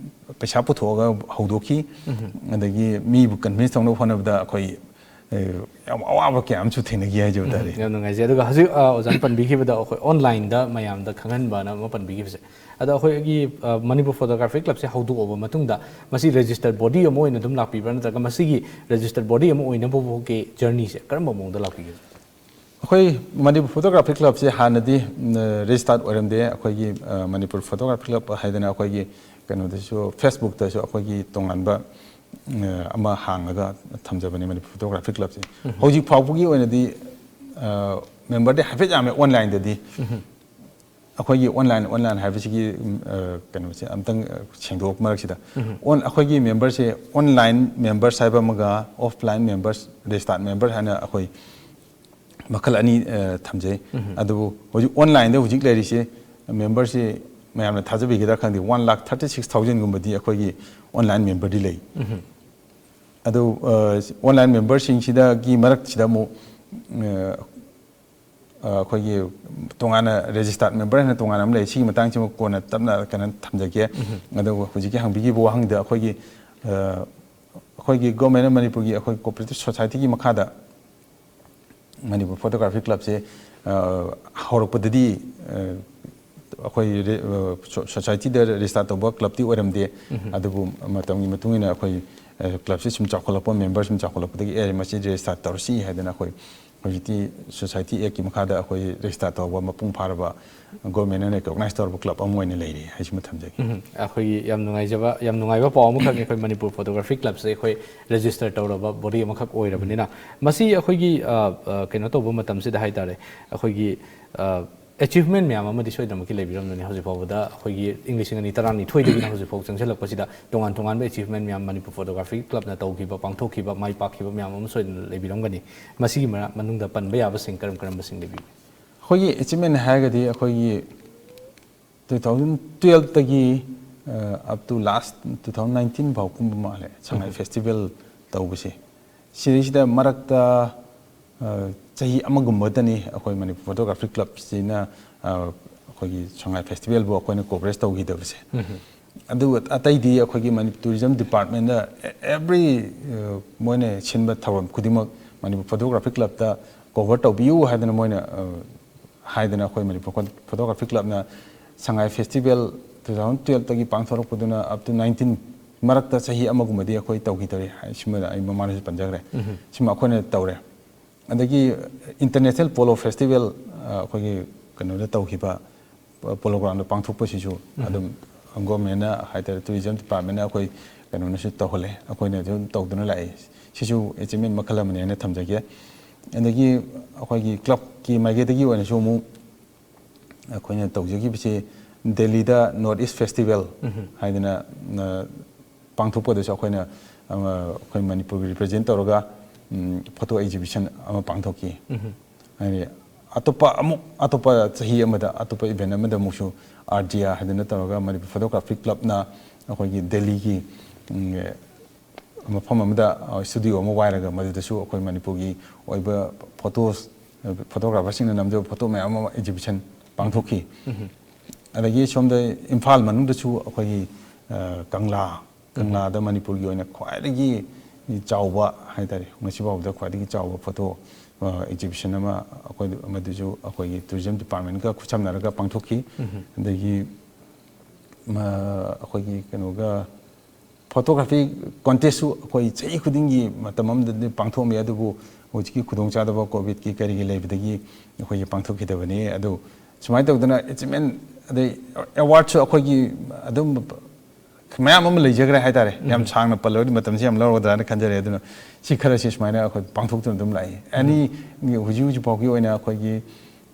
ꯄꯩꯁꯥ ꯄꯨꯊꯣꯛꯑꯒ ꯍꯧꯗꯣꯛꯈꯤ꯫ ꯎꯝ꯫ ꯑꯗꯒꯤ ꯃꯤꯕꯨ convince ꯇꯧꯅꯕ ꯍꯣꯠꯅꯕꯗ ꯑꯩꯈꯣꯏ, ꯑ, ꯌꯥꯝ ꯑꯋꯥꯕ ꯀꯌꯥ ꯑꯃꯁꯨ ꯊꯦꯡꯅꯈꯤ ꯍꯥꯏꯖꯕ ꯎꯝ, ꯇꯥꯔꯦ꯫ ꯌꯥꯝ ꯅꯨꯡꯉꯥꯏꯖꯩ꯫ ꯑꯗꯨꯒ ꯍꯧꯖꯤꯛ, ꯑ, ꯑꯣꯖꯥꯅ ꯄꯟꯕꯤꯈꯤꯕꯗ ꯑꯩꯈꯣꯏ onlineꯗ ꯃꯌꯥꯝꯗ ꯈꯪꯍꯟꯕꯅ ꯑꯃ ꯄꯟꯕꯤꯈꯤꯕꯁꯦ, ꯑꯗꯣ ꯑꯩꯈꯣꯏꯒꯤ, ꯑ, ꯃꯅꯤꯄꯨꯔ photography clubꯁꯦ ꯍꯧꯗꯣꯛꯑꯕ ꯃꯇꯨꯡꯗ ꯃꯁꯤ registered body ꯑꯃ ꯑꯣꯏꯅ ꯑꯗꯨꯝ ꯂꯥꯛꯄꯤꯕ꯭ꯔꯥ, ꯅꯠꯇ꯭ꯔꯒ ꯃꯁꯤꯒꯤ registered body ꯑꯃ ꯑꯣꯏꯅꯕ ꯐꯥꯎꯒꯤ journeyꯁꯦ ꯀꯔꯝꯕ ꯃꯑꯣꯡꯗ ꯂꯥꯛꯄꯤꯒꯦ? ꯑꯩꯈꯣꯏ ꯃꯅꯤꯄꯨꯔ ꯐꯣꯇꯣꯒ꯭ꯔꯥꯐꯤ ꯀ꯭ꯂꯕꯁꯦ ꯍꯥꯟꯅꯗꯤ ꯔꯦꯖꯤꯁꯇꯥꯔꯠ ꯑꯣꯏꯔꯝꯗꯦ꯫ ꯑꯩꯈꯣꯏꯒꯤ ꯑ, ꯃꯅꯤꯄꯨꯔ ꯐꯣꯇꯣꯒ꯭ꯔꯥꯐꯤ ꯀ꯭ꯂꯕ ꯍꯥꯏꯗꯅ ꯑꯩꯈꯣꯏꯒꯤ ꯀꯩꯅꯣꯗꯁꯨ, ꯐꯦꯁꯕꯨꯛꯇꯁꯨ ꯑꯩꯈꯣꯏꯒꯤ ꯇꯣꯉꯥꯟꯕ ꯑ, ꯑꯃ ꯍꯥꯡꯉꯒ ꯊꯝꯖꯕꯅꯤ ꯃꯅꯤꯄꯨꯔ ꯐꯣꯇꯣꯒ꯭ꯔꯥꯐꯤ ꯀ꯭ꯂꯕꯁꯦ꯫ ꯍꯧꯖꯤꯛ ꯐꯥꯎꯕꯒꯤ ꯑꯣꯏꯅꯗꯤ ꯑ, ꯃꯦꯝꯕꯔꯗꯤ ꯍꯥꯏꯐꯦꯠ ꯌꯥꯝꯃꯦ ꯑꯣꯟꯂꯥꯏꯟꯗꯗꯤ꯫ ꯑꯩꯈꯣꯏꯒꯤ ꯑꯣꯟꯂꯥꯏꯟ ꯑꯣꯟꯂꯥꯏꯟ ꯍꯥꯏꯕꯁꯤꯒꯤ ꯎꯝ, ꯑ, ꯀꯩꯅꯣꯁꯦ ꯑꯝꯇꯪ ꯑ, ꯁꯦꯡꯗꯣꯛ ꯃꯔꯛꯁꯤꯗ꯫ ꯑꯣꯟ ꯑꯩꯈꯣꯏꯒꯤ ꯃꯦꯝꯕꯔꯁꯦ ꯑꯣꯟꯂꯥꯏꯟ ꯃꯦꯝꯕꯔꯁ ꯍꯥꯏꯕ ꯑꯃꯒ ꯑꯣꯐꯂꯥꯏꯟ ꯃꯦꯝꯕꯔꯁ, ꯔꯦꯖꯤꯁꯇꯥꯔꯠ ꯃꯦꯝꯕꯔ ꯍꯥꯏꯅ ꯑꯩꯈꯣꯏ ꯃꯈꯜ ꯑꯅꯤ ꯑ, ꯊꯝꯖꯩ꯫ ꯑꯗꯨꯕꯨ ꯍꯧꯖꯤꯛ ꯑꯣꯟꯂꯥꯏꯟꯗ ꯍꯧꯖꯤꯛ ꯂꯩꯔꯤꯁꯦ ꯃꯦꯝꯕꯔꯁꯤ ꯃꯌꯥꯝꯅ ꯊꯥꯖꯕꯤꯒꯗ꯭ꯔꯥ ꯈꯪꯗꯦ, ꯋꯥꯟ ꯂꯥꯛ ꯊꯥꯔꯇꯤ ꯁꯤꯛꯁ ꯊꯥꯎꯖꯟꯒꯨꯝꯕꯗꯤ ꯑꯩꯈꯣꯏꯒꯤ ꯑꯣꯟꯂꯥꯏꯟ ꯃꯦꯝꯕꯔꯗꯤ ꯂꯩ꯫ ꯑꯗꯨ ꯑ, ꯑꯣꯟꯂꯥꯏꯟ ꯃꯦꯝꯕꯔꯁꯤꯡꯁꯤꯗꯒꯤ ꯃꯔꯛꯁꯤꯗ ꯑꯃꯨꯛ ꯑ, ꯑ, ꯑꯩꯈꯣꯏꯒꯤ ꯇꯣꯉꯥꯟꯅ ꯔꯦꯖꯤꯁꯇꯥꯔꯠ ꯃꯦꯝꯕꯔ ꯍꯥꯏꯅ ꯇꯣꯉꯥꯟꯅ ꯑꯃ ꯂꯩ꯫ ꯁꯤꯒꯤ ꯃꯇꯥꯡꯁꯤꯃ ꯀꯣꯟꯅ ꯇꯞꯅ ꯀꯩꯅꯣ ꯊꯝꯖꯒꯦ꯫ ꯑꯗꯨꯒ ꯍꯧꯖꯤꯛꯀꯤ ꯍꯪꯕꯤꯈꯤꯕ ꯋꯥꯍꯪꯗ ꯑꯩꯈꯣꯏꯒꯤ ꯑ, ꯑꯩꯈꯣꯏꯒꯤ ꯒꯣꯔꯃꯦꯟ ꯑꯣꯐ ꯃꯅꯤꯄꯨꯔꯒꯤ ꯑꯩꯈꯣꯏ ꯀꯣꯑꯣꯄꯔꯦꯇꯤꯞ ꯁꯣꯁꯥꯏꯇꯤꯒꯤ ꯃꯈꯥꯗ ꯃꯅꯤꯄꯨꯔ ꯐꯣꯇꯣꯒ꯭ꯔꯥꯐꯤ ꯀ꯭ꯂꯕꯁꯦ ꯑ, ꯍꯧꯔꯛꯄꯗꯗꯤ ꯑ, ꯑꯩꯈꯣꯏ ꯔꯦ- ꯑ, ꯁꯣ- ꯁꯣꯁꯥꯏꯇꯤꯗ ꯔꯦꯖꯤꯁꯇꯥꯔ ꯇꯧꯕ ꯀ꯭ꯂꯕꯇꯤ ꯑꯣꯏꯔꯝꯗꯦ꯫ ꯑꯗꯨꯕꯨ ꯃꯇꯝꯒꯤ ꯃꯇꯨꯡ ꯏꯟꯅ ꯑꯩꯈꯣꯏ ꯑ, ꯀ꯭ꯂꯕꯁꯦ ꯁꯨꯝ ꯆꯥꯎꯈꯠꯂꯛꯄ, ꯃꯦꯝꯕꯔ ꯁꯨꯝ ꯆꯥꯎꯈꯠꯂꯛꯄꯗꯒꯤ ꯑꯦ ꯃꯁꯤ ꯔꯦꯖꯤꯁꯇꯥꯔ ꯇꯧꯔꯁꯤ ꯍꯥꯏꯗꯅ ꯑꯩꯈꯣꯏ ꯍꯧꯖꯤꯛꯇꯤ ꯁꯣꯁꯥꯏꯇꯤ ꯑꯦꯛꯀꯤ ꯃꯈꯥꯗ ꯑꯩꯈꯣꯏ ꯔꯦꯖꯤꯁꯇꯥꯔ ꯇꯧꯕ ꯃꯄꯨꯡ ꯐꯥꯔꯕ ꯒꯣꯔꯃꯦꯟꯅ ꯔꯦꯀꯣꯛꯅꯥꯏꯁ ꯇꯧꯔꯕ ꯀ꯭ꯂꯕ ꯑꯃ ꯑꯣꯏꯅ ꯂꯩꯔꯦ ꯍꯥꯏꯁꯤꯃ ꯊꯝꯖꯒꯦ꯫ ꯎꯝ, ꯑꯩꯈꯣꯏꯒꯤ ꯌꯥꯝ ꯅꯨꯡꯉꯥꯏꯖꯕ ꯌꯥꯝ ꯅꯨꯡꯉꯥꯏꯕ ꯄꯥꯎ ꯑꯃꯈꯛꯅꯤ꯫ ꯑꯩꯈꯣꯏ ꯃꯅꯤꯄꯨꯔ ꯐꯣꯇꯣꯒ꯭ꯔꯥꯐꯤ ꯀ꯭ꯂꯕꯁꯦ ꯑꯩꯈꯣꯏ ꯔꯦꯖꯤꯁꯇꯔ ꯇꯧꯔꯕ ꯕꯣꯗꯤ ꯑꯃꯈꯛ ꯑꯣꯏꯔꯕꯅꯤꯅ ꯃꯁꯤ ꯑꯩꯈꯣꯏꯒꯤ ꯑ, ꯑ, ꯀꯩꯅꯣ ꯇꯧꯕ ꯃꯇꯝꯁꯤꯗ ꯍꯥꯏꯇꯥꯔꯦ, ꯑꯩꯈꯣꯏꯒꯤ ꯑ, ꯑꯦꯆꯤꯚꯃꯦꯟ ꯃꯌꯥꯝ ꯑꯃꯗꯤ ꯁꯣꯏꯗꯅꯃꯛꯀꯤ ꯂꯩꯕꯤꯔꯝꯒꯅꯤ꯫ ꯍꯧꯖꯤꯛ ꯐꯥꯎꯕꯗ ꯑꯩꯈꯣꯏꯒꯤ ꯏꯪ ꯂꯤꯁꯤꯡ ꯑꯅꯤ ꯇꯔꯥꯅꯤꯊꯣꯏꯗꯒꯤꯅ ꯍꯧꯖꯤꯛ ꯐꯥꯎ ꯆꯪꯁꯤꯜꯂꯛꯄꯁꯤꯗ ꯇꯣꯉꯥꯟ ꯇꯣꯉꯥꯟꯕ ꯑꯦꯆꯤꯚꯃꯦꯟ ꯃꯌꯥꯝ ꯃꯅꯤꯄꯨꯔ ꯐꯣꯇꯣꯒ꯭ꯔꯥꯐꯤ ꯀ꯭ꯂꯕꯅ ꯇꯧꯈꯤꯕ, ꯄꯥꯡꯊꯣꯛꯈꯤꯕ, ꯃꯥꯏ ꯄꯥꯛꯈꯤꯕ ꯃꯌꯥꯝ ꯑꯃ ꯁꯣꯏꯗꯅ ꯂꯩꯕꯤꯔꯝꯒꯅꯤ꯫ ꯃꯁꯤꯒꯤ ꯃꯔ- ꯃꯅꯨꯡꯗ ꯄꯟꯕ ꯌꯥꯕꯁꯤꯡ ꯀꯔꯝ ꯀꯔꯝꯕꯁꯤꯡ ꯂꯩꯕꯤꯒꯦ? ꯑꯩꯈꯣꯏꯒꯤ ꯑꯦꯆꯤꯚꯃꯦꯟ ꯍꯥꯏꯔꯒꯗꯤ ꯑꯩꯈꯣꯏꯒꯤ ꯇꯨ ꯊꯥꯎꯖꯟ ꯇꯨꯌꯦꯜꯞꯇꯒꯤ up to last two thousand nineteen ꯐꯥꯎ ꯀꯨꯝꯕ ꯃꯥꯜꯂꯦ ꯁꯉꯥꯏ ꯐꯦꯁꯇꯤꯚꯦꯜ ꯇꯧꯕꯁꯦ꯫ ꯁꯤꯗꯩꯁꯤꯗ ꯃꯔꯛꯇ ꯑ, ꯆꯍꯤ ꯑꯃꯒꯨꯝꯕꯇꯅꯤ ꯑꯩꯈꯣꯏ ꯃꯅꯤꯄꯨꯔ ꯐꯣꯇꯣꯒ꯭ꯔꯥꯐꯤ ꯀ꯭ꯂꯕꯁꯤꯅ ꯑ, ꯑꯩꯈꯣꯏꯒꯤ ꯁꯉꯥꯏ ꯐꯦꯁꯇꯤꯚꯦꯜꯕꯨ ꯑꯩꯈꯣꯏꯅ ꯀꯣꯚꯔꯦꯖ ꯇꯧꯈꯤꯗꯕꯁꯦ꯫ ꯑꯗꯨꯒ ꯑꯇꯩꯗꯤ ꯑꯩꯈꯣꯏꯒꯤ ꯃꯅꯤꯄꯨꯔ ꯇꯨꯔꯤꯖꯝ ꯗꯤꯄꯥꯔꯠꯃꯦꯟꯗ ꯑꯦꯚ꯭ꯔꯤ ꯃꯣꯏꯅ ꯁꯤꯟꯕ ꯊꯧꯔꯝ ꯈꯨꯗꯤꯡꯃꯛ ꯃꯅꯤꯄꯨꯔ ꯐꯣꯇꯣꯒ꯭ꯔꯥꯐꯤ ꯀ꯭ꯂꯕꯇ ꯀꯣꯚꯔ ꯇꯧꯕꯤꯌꯨ ꯍꯥꯏꯗꯅ ꯃꯣꯏꯅ ꯑ, ꯍꯥꯏꯗꯅ ꯑꯩꯈꯣꯏ ꯃꯅꯤꯄꯨꯔ ꯐꯣꯇꯣꯒ꯭ꯔꯥꯐꯤ ꯀ꯭ꯂꯕꯅ ꯁꯉꯥꯏ ꯐꯦꯁꯇꯤꯚꯦꯜ ꯇꯨ ꯊꯥꯎꯖꯟ ꯇꯨꯌꯦꯜꯞꯇꯒꯤ ꯄꯥꯡꯊꯣꯔꯛꯄꯗꯨꯅ ꯑꯞ ꯇꯨ ꯅꯥꯏꯟꯇꯤꯟ ꯃꯔꯛꯇ ꯆꯍꯤ ꯑꯃꯒꯨꯝꯕꯗꯤ ꯑꯩꯈꯣꯏ ꯇꯧꯈꯤꯗꯧꯔꯤ꯫ ꯁꯤꯃ ꯑꯩ ꯃꯃꯥꯡꯗꯁꯨ ꯄꯟꯖꯈ꯭ꯔꯦ꯫ ꯁꯤꯃ ꯑꯩꯈꯣꯏꯅ ꯇꯧꯔꯦ꯫ ꯑꯗꯒꯤ International Polo Festival, ꯑ, ꯑꯩꯈꯣꯏꯒꯤ ꯀꯩꯅꯣꯗ ꯇꯧꯈꯤꯕ, ꯄꯣꯂꯣ ꯒ꯭ꯔꯥꯎꯟꯗ ꯄꯥꯡꯊꯣꯛꯄꯁꯤꯁꯨ ꯑꯗꯨꯝ ꯒꯣꯔꯃꯦꯟꯅ ꯍꯥꯏꯇꯥꯔꯦ, ꯇꯨꯔꯤꯖꯝ ꯗꯤꯄꯥꯔꯠꯃꯦꯟꯅ ꯑꯩꯈꯣꯏ ꯀꯩꯅꯣꯅꯁꯨ ꯇꯧꯍꯜꯂꯦ, ꯑꯩꯈꯣꯏꯅ ꯑꯗꯨꯝ ꯇꯧꯗꯨꯅ ꯂꯥꯛꯑꯦ꯫ ꯁꯤꯁꯨ ꯑꯦꯆꯤꯞꯃꯦꯟ ꯃꯈꯜ ꯑꯃꯅꯤ ꯍꯥꯏꯅ ꯊꯝꯖꯒꯦ꯫ ꯑꯗꯒꯤ ꯑꯩꯈꯣꯏꯒꯤ ꯀ꯭ꯂꯕꯀꯤ ꯃꯥꯏꯀꯩꯗꯒꯤ ꯑꯣꯏꯅꯁꯨ ꯑꯃꯨꯛ ꯑꯩꯈꯣꯏꯅ ꯇꯧꯖꯈꯤꯕꯁꯤ ꯗꯦꯜꯂꯤꯗ North East Festival ꯍꯥꯏꯗꯅ, ꯑ, ꯄꯥꯡꯊꯣꯛꯄꯗꯁꯨ ꯑꯩꯈꯣꯏꯅ, ꯑ, ꯑꯩꯈꯣꯏ ꯃꯅꯤꯄꯨꯔꯒꯤ ꯔꯤꯄ꯭ꯔꯖꯦꯟ ꯇꯧꯔꯒ, ꯎꯝ, ꯐꯣꯇꯣ ꯑꯦꯛꯖꯤꯕꯤꯁꯟ ꯑꯃ ꯄꯥꯡꯊꯣꯛꯈꯤ꯫ ꯍꯥꯏꯗꯤ ꯑꯇꯣꯞꯄ ꯑꯃꯨꯛ, ꯑꯇꯣꯞꯄ ꯆꯍꯤ ꯑꯃꯗ, ꯑꯇꯣꯞꯄ ꯏꯚꯦꯟ ꯑꯃꯗ ꯑꯃꯨꯛꯁꯨ ꯑꯥꯔ ꯖꯤ ꯑꯥꯔ ꯍꯥꯏꯗꯅ ꯇꯧꯔꯒ ꯃꯅꯤꯄꯨꯔ ꯐꯣꯇꯣꯒ꯭ꯔꯥꯐꯤ ꯀ꯭ꯂꯕꯅ ꯑꯩꯈꯣꯏꯒꯤ ꯗꯦꯜꯂꯤꯒꯤ, ꯎꯝ, ꯃꯐꯝ ꯑꯃꯗ, ꯑ, ꯁ꯭ꯇꯨꯗꯤꯑꯣ ꯑꯃ ꯋꯥꯏꯔꯒ ꯃꯗꯨꯗꯁꯨ ꯑꯩꯈꯣꯏ ꯃꯅꯤꯄꯨꯔꯒꯤ ꯑꯣꯏꯕ ꯐꯣꯇꯣꯁ, ꯐꯣꯇꯣꯒ꯭ꯔꯥꯐꯔꯁꯤꯡꯅ ꯅꯝꯖꯕ ꯐꯣꯇꯣ ꯃꯌꯥꯝ ꯑꯃ ꯑꯦꯛꯖꯤꯕꯤꯁꯟ ꯄꯥꯡꯊꯣꯛꯈꯤ꯫ ꯑꯗꯒꯤ ꯁꯣꯝꯗ ꯏꯝꯐꯥꯜ ꯃꯅꯨꯡꯗꯁꯨ ꯑꯩꯈꯣꯏꯒꯤ, ꯑ, ꯀꯪꯂꯥ, ꯀꯪꯂꯥꯗ ꯃꯅꯤꯄꯨꯔꯒꯤ ꯑꯣꯏꯅ ꯈ꯭ꯋꯥꯏꯗꯒꯤ ꯆꯥꯎꯕ ꯍꯥꯏꯇꯥꯔꯦ, ꯉꯁꯤ ꯐꯥꯎꯕꯗ ꯈ꯭ꯋꯥꯏꯗꯒꯤ ꯆꯥꯎꯕ ꯐꯣꯇꯣ, ꯑ, ꯑꯦꯛꯖꯤꯕꯤꯁꯟ ꯑꯃ ꯑꯩꯈꯣꯏ, ꯃꯗꯨꯁꯨ ꯑꯩꯈꯣꯏꯒꯤ ꯇꯨꯔꯤꯖꯝ ꯗꯤꯄꯥꯔꯠꯃꯦꯟꯒ ꯈꯨꯠꯁꯝꯅꯔꯒ ꯄꯥꯡꯊꯣꯛꯈꯤ꯫ ꯑꯗꯒꯤ, ꯃ-, ꯑꯩꯈꯣꯏꯒꯤ ꯀꯩꯅꯣꯒ, ꯐꯣꯇꯣꯒ꯭ꯔꯥꯐꯤ ꯀꯣꯟꯇꯦꯁꯁꯨ ꯑꯩꯈꯣꯏ ꯆꯍꯤ ꯈꯨꯗꯤꯡꯒꯤ ꯃꯇꯝ ꯑꯃꯗꯗꯤ ꯄꯥꯡꯊꯣꯛꯑꯝꯃꯤ, ꯑꯗꯨꯕꯨ ꯍꯧꯖꯤꯛꯀꯤ ꯈꯨꯗꯣꯡꯆꯥꯗꯕ ꯀꯣꯚꯤꯗꯀꯤ ꯀꯔꯤꯒꯤ ꯂꯩꯕꯗꯒꯤ ꯑꯩꯈꯣꯏꯒꯤ ꯄꯥꯡꯊꯣꯛꯈꯤꯗꯕꯅꯤ꯫ ꯑꯗꯨ ꯁꯨꯃꯥꯏꯅ ꯇꯧꯗꯅ ꯑꯦꯆꯤꯞꯃꯦꯟ ꯑꯗꯩ ꯑꯦꯋꯥꯔꯗꯁꯨ ꯑꯩꯈꯣꯏꯒꯤ ꯑꯗꯨꯝ ꯃꯌꯥꯝ ꯑꯃ ꯂꯩꯖꯈ꯭ꯔꯦ ꯍꯥꯏꯇꯥꯔꯦ꯫ ꯌꯥꯝ ꯁꯥꯡꯅ ꯄꯜꯂꯕꯗꯤ ꯃꯇꯝꯁꯤ ꯌꯥꯝ ꯂꯧꯔꯒꯗ꯭ꯔꯥꯅ ꯈꯟꯖꯔꯦ꯫ ꯑꯗꯨꯅ ꯁꯤ ꯈꯔꯁꯤ ꯁꯨꯃꯥꯏꯅ ꯑꯩꯈꯣꯏ ꯄꯥꯡꯊꯣꯛꯇꯨꯅ ꯑꯗꯨꯝ ꯂꯥꯛꯏ꯫ ꯑꯦꯅꯤ ꯍꯧꯖꯤꯛ ꯍꯧꯖꯤꯛ ꯐꯥꯎꯒꯤ ꯑꯣꯏꯅ ꯑꯩꯈꯣꯏꯒꯤ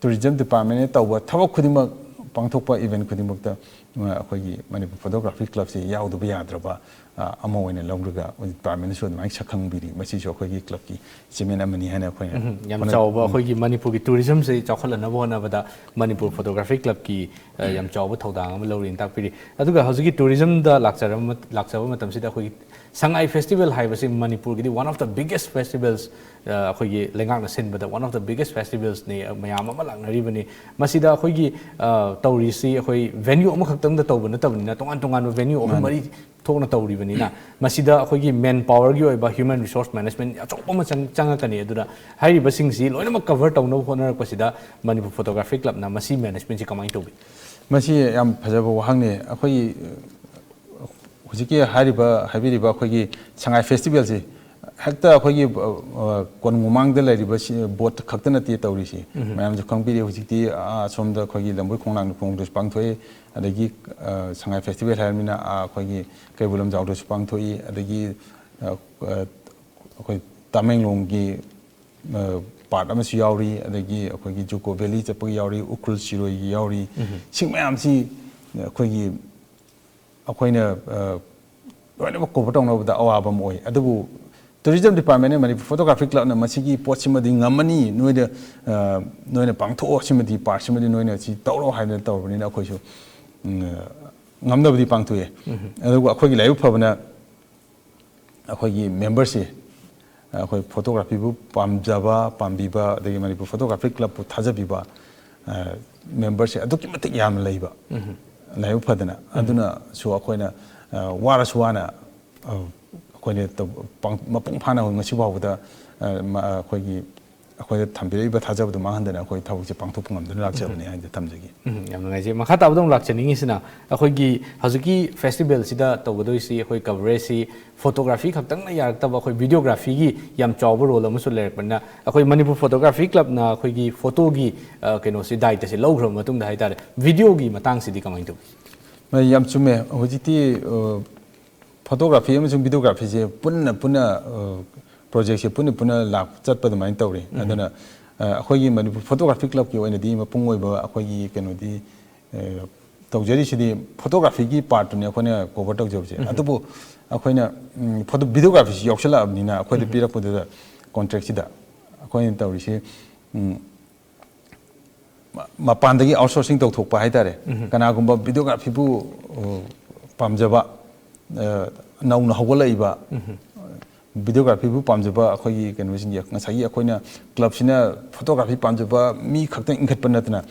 ꯇꯨꯔꯤꯖꯝ ꯗꯤꯄꯥꯔꯠꯃꯦꯟꯅ ꯇꯧꯕ ꯊꯕꯛ ꯈꯨꯗꯤꯡꯃꯛ, ꯄꯥꯡꯊꯣꯛꯄ ꯏꯚꯦꯟ ꯈꯨꯗꯤꯡꯃꯛꯇ, ꯑ, ꯑꯩꯈꯣꯏꯒꯤ ꯃꯅꯤꯄꯨꯔ ꯐꯣꯇꯣꯒ꯭ꯔꯥꯐꯤ ꯀ꯭ꯂꯕꯁꯤ ꯌꯥꯎꯗꯕ ꯌꯥꯗ꯭ꯔꯕ, ꯑ, ꯑꯃ ꯑꯣꯏꯅ ꯂꯧꯔꯒ ꯗꯤꯄꯥꯔꯠꯃꯦꯟꯅꯁꯨ ꯑꯗꯨꯃꯥꯏꯅ ꯁꯛꯈꯪꯕꯤꯔꯤ꯫ ꯃꯁꯤꯁꯨ ꯑꯩꯈꯣꯏꯒꯤ ꯀ꯭ꯂꯕꯀꯤ ꯑꯦꯆꯤꯞꯃꯦꯟ ꯑꯃꯅꯤ ꯍꯥꯏꯅ ꯑꯩꯈꯣꯏꯅ ꯎꯝ, ꯌꯥꯝ ꯍꯣꯠꯅ-, ꯆꯥꯎꯕ ꯎꯝ꯫ ꯑꯩꯈꯣꯏꯒꯤ ꯃꯅꯤꯄꯨꯔꯒꯤ ꯇꯨꯔꯤꯖꯝꯁꯦ ꯆꯥꯎꯈꯠꯍꯟꯅꯕ ꯍꯣꯠꯅꯕꯗ ꯃꯅꯤꯄꯨꯔ ꯐꯣꯇꯣꯒ꯭ꯔꯥꯐꯤ ꯀ꯭ꯂꯕꯀꯤ, ꯑ, ꯌꯥꯝ ꯆꯥꯎꯕ ꯊꯧꯗꯥꯡ ꯑꯃ ꯂꯧꯔꯤꯅ ꯇꯥꯛꯄꯤꯔꯤ꯫ ꯑꯗꯨꯒ ꯍꯧꯖꯤꯛꯀꯤ ꯇꯨꯔꯤꯖꯝꯗ ꯂꯥꯛꯆꯔꯕ ꯃꯠ-, ꯂꯥꯛꯆꯕ ꯃꯇꯝꯁꯤꯗ ꯑꯩꯈꯣꯏꯒꯤ ꯁꯉꯥꯏ ꯐꯦꯁꯇꯤꯚꯦꯜ ꯍꯥꯏꯕꯁꯤ ꯃꯅꯤꯄꯨꯔꯒꯤꯗꯤ one of the biggest festivals, ꯑ, ꯑꯩꯈꯣꯏꯒꯤ ꯂꯩꯉꯥꯛꯅ ꯁꯤꯟꯕꯗ one of the biggest festivals ꯅꯤ, ꯑ, ꯃꯌꯥꯝ ꯑꯃ ꯂꯥꯛꯅꯔꯤꯕꯅꯤ꯫ ꯃꯁꯤꯗ ꯑꯩꯈꯣꯏꯒꯤ, ꯑ, ꯇꯧꯔꯤꯁꯤ ꯑꯩꯈꯣꯏ venue ꯑꯃꯈꯛꯇꯪꯗ ꯇꯧꯕ ꯅꯠꯇꯕꯅꯤꯅ, ꯇꯣꯉꯥꯟ ꯇꯣꯉꯥꯟꯕ venue ꯑꯍꯨꯝ ꯃꯥꯅꯤ꯫ ꯃꯔꯤ ꯊꯣꯛꯅ ꯇꯧꯔꯤꯕꯅꯤꯅ, ꯃꯁꯤꯗ ꯑꯩꯈꯣꯏꯒꯤ manpower ꯒꯤ ꯑꯣꯏꯕ human resource management ꯑꯆꯧꯕ ꯑꯃ ꯆꯪ-, ꯆꯪꯉꯛꯀꯅꯤ꯫ ꯑꯗꯨꯅ ꯍꯥꯏꯔꯤꯕꯁꯤꯡꯁꯤ ꯂꯣꯏꯅꯃꯛ cover ꯇꯧꯅꯕ ꯍꯣꯠꯅꯔꯛꯄꯁꯤꯗ ꯃꯅꯤꯄꯨꯔ ꯐꯣꯇꯣꯒ꯭ꯔꯥꯐꯤ ꯀ꯭ꯂꯕꯅ ꯃꯁꯤ management ꯁꯤ ꯀꯃꯥꯏꯅ ꯇꯧꯕꯤ? ꯃꯁꯤ ꯌꯥꯝ ꯐꯖꯕ ꯋꯥꯍꯪꯅꯤ꯫ ꯑꯩꯈꯣꯏꯒꯤ, ꯑ, ꯍꯧꯖꯤꯛꯀꯤ ꯍꯥꯏꯔꯤꯕ, ꯍꯥꯏꯕꯤꯔꯤꯕ ꯑꯩꯈꯣꯏꯒꯤ ꯁꯉꯥꯏ ꯐꯦꯁꯇꯤꯚꯦꯜꯁꯤ ꯍꯦꯛꯇ ꯑꯩꯈꯣꯏꯒꯤ ꯑ, ꯑ, ꯀꯣꯅꯨꯡ ꯃꯃꯥꯡꯗ ꯂꯩꯔꯤꯕ ꯁꯤ ꯕꯣꯠ ꯈꯛꯇ ꯅꯠꯇꯦ ꯇꯧꯔꯤꯁꯤ꯫ ꯃꯌꯥꯝꯁꯨ ꯈꯪꯕꯤꯔꯦ, ꯍꯧꯖꯤꯛꯇꯤ ꯑ, ꯑꯁꯣꯝꯗ ꯑꯩꯈꯣꯏꯒꯤ ꯂꯝꯕꯣꯏ ꯈꯣꯡꯅꯥꯡ ꯈꯣꯡꯗꯁꯨ ꯄꯥꯡꯊꯣꯛꯑꯦ, ꯑꯗꯒꯤ ꯑ, ꯁꯉꯥꯏ ꯐꯦꯁꯇꯤꯚꯦꯜ ꯍꯥꯏꯔꯕꯅꯤꯅ ꯑ, ꯑꯩꯈꯣꯏꯒꯤ ꯀꯩꯕꯨꯜ ꯂꯝꯖꯥꯎꯗꯁꯨ ꯄꯥꯡꯊꯣꯛꯏ, ꯑꯗꯒꯤ ꯑ, ꯑ, ꯑꯩꯈꯣꯏ ꯇꯃꯦꯡꯂꯣꯡꯒꯤ ꯄꯥꯔꯠ ꯑꯃꯁꯨ ꯌꯥꯎꯔꯤ, ꯑꯗꯒꯤ ꯑꯩꯈꯣꯏꯒꯤ ꯖꯨꯀꯣ ꯚꯦꯂꯤ ꯆꯠꯄꯒꯤ ꯌꯥꯎꯔꯤ, ꯎꯈ꯭ꯔꯨꯜ ꯁꯤꯔꯣꯏꯒꯤ ꯌꯥꯎꯔꯤ꯫ ꯁꯤ ꯃꯌꯥꯝꯁꯤ ꯑꯩꯈꯣꯏꯒꯤ ꯑꯩꯈꯣꯏꯅ ꯑ, ꯂꯣꯏꯅꯃꯛ ꯀꯣꯚꯔ ꯇꯧꯅꯕꯗ ꯑꯋꯥꯕ ꯑꯃ ꯑꯣꯏ꯫ ꯑꯗꯨꯕꯨ ꯇꯨꯔꯤꯖꯝ ꯗꯤꯄꯥꯔꯠꯃꯦꯟꯅ ꯃꯅꯤꯄꯨꯔ ꯐꯣꯇꯣꯒ꯭ꯔꯥꯐꯤ ꯀ꯭ꯂꯕꯅ ꯃꯁꯤꯒꯤ ꯄꯣꯠꯁꯤꯃꯗꯤ ꯉꯝꯃꯅꯤ, ꯅꯣꯏꯗ ꯑ, ꯅꯣꯏꯅ ꯄꯥꯡꯊꯣꯛꯑꯣ, ꯁꯤꯃꯗꯤ ꯄꯥꯔꯠꯁꯤꯃꯗꯤ ꯅꯣꯏꯅ ꯁꯤ ꯇꯧꯔꯣ ꯍꯥꯏꯗꯅ ꯇꯧꯔꯕꯅꯤꯅ ꯑꯩꯈꯣꯏꯁꯨ ꯎꯝ, ꯉꯝꯅꯕꯗꯤ ꯄꯥꯡꯊꯣꯛꯑꯦ꯫ ꯑꯗꯨꯒ ꯑꯩꯈꯣꯏꯒꯤ ꯂꯥꯏꯕꯛ ꯐꯕꯅ ꯑꯩꯈꯣꯏꯒꯤ ꯃꯦꯝꯕꯔꯁꯤ ꯑꯩꯈꯣꯏ ꯐꯣꯇꯣꯒ꯭ꯔꯥꯐꯤꯕꯨ ꯄꯥꯝꯖꯕ, ꯄꯥꯝꯕꯤꯕ, ꯑꯗꯒꯤ ꯃꯅꯤꯄꯨꯔ ꯐꯣꯇꯣꯒ꯭ꯔꯥꯐꯤ ꯀ꯭ꯂꯕꯄꯨ ꯊꯥꯖꯕꯤꯕ ꯑ, ꯃꯦꯝꯕꯔꯁꯦ ꯑꯗꯨꯛꯀꯤ ꯃꯇꯤꯛ ꯌꯥꯝꯅ ꯂꯩꯕ꯫ ꯂꯥꯏꯕꯛ ꯐꯗꯅ ꯑꯗꯨꯅꯁꯨ ꯑꯩꯈꯣꯏꯅ ꯑ, ꯋꯥꯔꯁꯨ ꯋꯥꯅ ꯑ, ꯑꯩꯈꯣꯏꯅ ꯇꯧ- ꯄꯥꯡ- ꯃꯄꯨꯡ ꯐꯥꯅ ꯉꯁꯤ ꯐꯥꯎꯕꯗ ꯑ, ꯃ- ꯑꯩꯈꯣꯏꯒꯤ ꯑꯩꯈꯣꯏꯗ ꯊꯝꯕꯤꯔꯛꯏꯕ ꯊꯥꯖꯕꯗꯨ ꯃꯥꯡꯍꯟꯗꯅ ꯑꯩꯈꯣꯏ ꯊꯕꯛꯁꯦ ꯄꯥꯡꯊꯣꯛꯄ ꯉꯝꯗꯨꯅ ꯂꯥꯛꯆꯕꯅꯤ ꯍꯥꯏꯅ ꯊꯝꯖꯒꯦ꯫ ꯎꯝ, ꯌꯥꯝ ꯅꯨꯡꯉꯥꯏꯖꯩ꯫ ꯃꯈꯥ ꯇꯥꯕꯗ ꯑꯃꯨꯛ ꯂꯥꯛꯆꯅꯤꯡꯉꯤꯁꯤꯅ ꯑꯩꯈꯣꯏꯒꯤ ꯍꯧꯖꯤꯛꯀꯤ ꯐꯦꯁꯇꯤꯚꯦꯜꯁꯤꯗ ꯇꯧꯒꯗꯣꯏꯁꯤ ꯑꯩꯈꯣꯏ ꯀꯚꯔꯦꯖꯁꯤ ꯐꯣꯇꯣꯒ꯭ꯔꯥꯐꯤ ꯈꯛꯇꯪꯅ ꯌꯥꯔꯛꯇꯕ, ꯑꯩꯈꯣꯏ ꯚꯤꯗꯤꯑꯣꯒ꯭ꯔꯥꯐꯤꯒꯤ ꯌꯥꯝ ꯆꯥꯎꯕ ꯔꯣꯜ ꯑꯃꯁꯨ ꯂꯩꯔꯛꯄꯅꯤꯅ ꯑꯩꯈꯣꯏ ꯃꯅꯤꯄꯨꯔ ꯐꯣꯇꯣꯒ꯭ꯔꯥꯐꯤ ꯀ꯭ꯂꯕꯅ ꯑꯩꯈꯣꯏꯒꯤ ꯐꯣꯇꯣꯒꯤ ꯑ, ꯀꯩꯅꯣꯁꯤ ꯗꯥꯏꯇꯁꯦ ꯂꯧꯈ꯭ꯔꯕ ꯃꯇꯨꯡꯗ ꯍꯥꯏꯇꯥꯔꯦ, ꯚꯤꯗꯤꯑꯣꯒꯤ ꯃꯇꯥꯡꯁꯤꯗꯤ ꯀꯃꯥꯏꯅ ꯇꯧꯕꯤ? ꯃ- ꯌꯥꯝ ꯆꯨꯝꯃꯦ꯫ ꯍꯧꯖꯤꯛꯇꯤ ꯑ, ꯐꯣꯇꯣꯒ꯭ꯔꯥꯐꯤ ꯑꯃꯁꯨꯡ ꯚꯤꯗꯤꯑꯣꯒ꯭ꯔꯥꯐꯤꯁꯦ ꯄꯨꯟꯅ ꯄꯨꯟꯅ ꯄ꯭ꯔꯣꯖꯦꯛꯁꯦ ꯄꯨꯟꯅ ꯄꯨꯟꯅ ꯂꯥꯛ ꯆꯠꯄ ꯑꯗꯨꯃꯥꯏꯅ ꯇꯧꯔꯤ꯫ ꯑꯗꯨꯅ ꯑ, ꯑꯩꯈꯣꯏꯒꯤ ꯃꯅꯤꯄꯨꯔ ꯐꯣꯇꯣꯒ꯭ꯔꯥꯐꯤ ꯀ꯭ꯂꯕꯀꯤ ꯑꯣꯏꯅꯗꯤ ꯃꯄꯨꯡ ꯑꯣꯏꯕ ꯑꯩꯈꯣꯏꯒꯤ ꯀꯩꯅꯣꯗꯤ ꯑ, ꯇꯧꯖꯔꯤꯁꯤꯗꯤ ꯐꯣꯇꯣꯒ꯭ꯔꯥꯐꯤꯒꯤ ꯄꯥꯔꯠꯇꯨꯅꯤ ꯑꯩꯈꯣꯏꯅ ꯀꯣꯚꯔ ꯇꯧꯖꯕꯁꯦ꯫ ꯑꯗꯨꯕꯨ ꯑꯩꯈꯣꯏꯅ ꯎꯝ, ꯐꯣꯇꯣ ꯚꯤꯗꯤꯑꯣꯒ꯭ꯔꯥꯐꯤꯁꯤ ꯌꯥꯎꯁꯜꯂꯛꯑꯕꯅꯤꯅ ꯑꯩꯈꯣꯏꯗ ꯄꯤꯔꯛꯄꯗꯨꯗ ꯀꯣꯟꯇ꯭ꯔꯦꯛꯁꯤꯗ ꯑꯩꯈꯣꯏꯅ ꯇꯧꯔꯤꯁꯤ ꯎꯝ, ꯃ- ꯃꯄꯥꯟꯗꯒꯤ ꯑꯥꯎꯠꯁꯣꯔꯁꯤꯡ ꯇꯧꯊꯣꯛꯄ ꯍꯥꯏꯇꯥꯔꯦ꯫ ꯀꯅꯥꯒꯨꯝꯕ ꯚꯤꯗꯤꯑꯣꯒ꯭ꯔꯥꯐꯤꯕꯨ ꯑ, ꯄꯥꯝꯖꯕ ꯑ, ꯅꯧꯅ ꯍꯧꯒꯠꯂꯛꯏꯕ ꯚꯤꯗꯤꯑꯣꯒ꯭ꯔꯥꯐꯤꯕꯨ ꯄꯥꯝꯖꯕ ꯑꯩꯈꯣꯏꯒꯤ ꯀꯩꯅꯣꯁꯤꯡꯁꯦ, ꯉꯁꯥꯏꯒꯤ ꯑꯩꯈꯣꯏꯅ ꯀ꯭ꯂꯕꯁꯤꯅ ꯐꯣꯇꯣꯒ꯭ꯔꯥꯐꯤ ꯄꯥꯝꯖꯕ ꯃꯤ ꯈꯛꯇꯪ ꯏꯟꯈꯠꯄ ꯅꯠꯇꯅ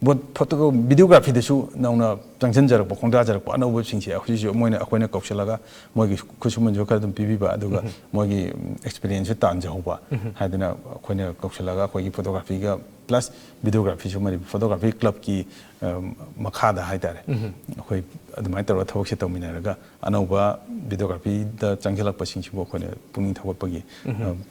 ꯕꯣꯠ ꯐꯣꯇꯣ ꯚꯤꯗꯤꯑꯣꯒ꯭ꯔꯥꯐꯤꯗꯁꯨ ꯅꯧꯅ ꯆꯪꯁꯤꯟꯖꯔꯛꯄ, ꯈꯣꯡꯗꯥꯖꯔꯛꯄ ꯑꯅꯧꯕꯁꯤꯡꯁꯦ ꯍꯧꯖꯤꯛꯁꯨ ꯃꯣꯏꯅ ꯑꯩꯈꯣꯏꯅ ꯀꯧꯁꯤꯜꯂꯒ ꯃꯣꯏꯒꯤ ꯈꯨꯠꯁꯨꯃꯟꯁꯨ ꯈꯔ ꯑꯗꯨꯝ ꯄꯤꯕꯤꯕ, ꯑꯗꯨꯒ ꯃꯣꯏꯒꯤ ꯑꯦꯛꯁꯄꯤꯔꯤꯌꯦꯟꯁꯁꯨ ꯇꯥꯟꯖꯍꯧꯕ ꯍꯥꯏꯗꯅ ꯑꯩꯈꯣꯏꯅ ꯀꯧꯁꯤꯜꯂꯒ ꯑꯩꯈꯣꯏꯒꯤ ꯐꯣꯇꯣꯒ꯭ꯔꯥꯐꯤꯒ ꯄ꯭ꯂꯁ ꯚꯤꯗꯤꯑꯣꯒ꯭ꯔꯥꯐꯤꯁꯨ ꯃꯅꯤꯄꯨꯔ ꯐꯣꯇꯣꯒ꯭ꯔꯥꯐꯤ ꯀ꯭ꯂꯕꯀꯤ ꯃꯈꯥꯗ ꯍꯥꯏꯇꯥꯔꯦ, ꯑꯩꯈꯣꯏ ꯑꯗꯨꯃꯥꯏꯅ ꯇꯧꯔꯒ ꯊꯕꯛꯁꯦ ꯇꯧꯃꯤꯟꯅꯔꯒ ꯑꯅꯧꯕ videographyꯗ ꯆꯪꯁꯤꯜꯂꯛꯄꯁꯤꯡꯁꯤꯕꯨ ꯑꯩꯈꯣꯏꯅ ꯄꯨꯛꯅꯤꯡ ꯊꯧꯒꯠꯄꯒꯤ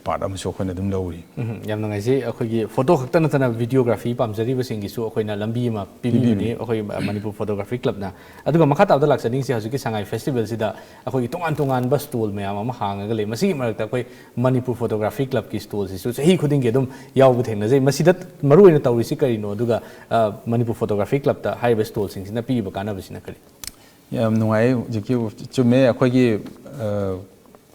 ꯄꯥꯔꯠ ꯑꯃꯁꯨ ꯑꯩꯈꯣꯏꯅ ꯑꯗꯨꯝ ꯂꯧꯔꯤ꯫ ꯎꯝ, ꯌꯥꯝ ꯅꯨꯡꯉꯥꯏꯖꯩ꯫ ꯑꯩꯈꯣꯏꯒꯤ ꯐꯣꯇꯣ ꯈꯛꯇ ꯅꯠꯇꯅ videography ꯄꯥꯝꯖꯔꯤꯕꯁꯤꯡꯒꯤꯁꯨ ꯑꯩꯈꯣꯏꯅ ꯂꯝꯕꯤ ꯑꯃ ꯄꯤꯕꯤꯕꯅꯤ, ꯑꯩꯈꯣꯏ ꯃꯅꯤꯄꯨꯔ ꯐꯣꯇꯣꯒ꯭ꯔꯥꯐꯤ ꯀ꯭ꯂꯕꯅ꯫ ꯑꯗꯨꯒ ꯃꯈꯥ ꯇꯥꯕꯗ ꯂꯥꯛꯆꯅꯤꯡꯁꯤ, ꯍꯧꯖꯤꯛꯀꯤ ꯁꯉꯥꯏ ꯐꯦꯁꯇꯤꯚꯦꯜꯁꯤꯗ ꯑꯩꯈꯣꯏꯒꯤ ꯇꯣꯉꯥꯟ ꯇꯣꯉꯥꯟꯕ ꯁ꯭ꯇꯣꯜ ꯃꯌꯥꯝ ꯑꯃ ꯍꯥꯡꯉꯒ ꯂꯩ꯫ ꯃꯁꯤꯒꯤ ꯃꯔꯛꯇ ꯑꯩꯈꯣꯏ ꯃꯅꯤꯄꯨꯔ ꯐꯣꯇꯣꯒ꯭ꯔꯥꯐꯤ ꯀ꯭ꯂꯕꯀꯤ ꯁ꯭ꯇꯣꯜꯁꯤꯁꯨ ꯆꯍꯤ ꯈꯨꯗꯤꯡꯒꯤ ꯑꯗꯨꯝ ꯌꯥꯎꯕ ꯊꯦꯡꯅꯖꯩ꯫ ꯃꯁꯤꯗ ꯃꯔꯨꯑꯣꯏꯅ ꯇꯧꯔꯤꯁꯤ ꯀꯔꯤꯅꯣ? ꯑꯗꯨꯒ ꯃꯅꯤꯄꯨꯔ ꯐꯣꯇꯣꯒ꯭ꯔꯥꯐꯤ ꯀ꯭ꯂꯕꯇ ꯍꯥꯏꯔꯤꯕ ꯁ꯭ꯇꯣꯜꯁꯤꯡꯁꯤꯅ ꯄꯤꯔꯤꯕ ꯀꯥꯟꯅꯕꯁꯤꯅ ꯀꯔꯤ? ꯌꯥꯝ ꯅꯨꯡꯉꯥꯏ꯫ ꯍꯧꯖꯤꯛꯀꯤ, ꯆꯨꯝꯃꯦ, ꯑꯩꯈꯣꯏꯒꯤ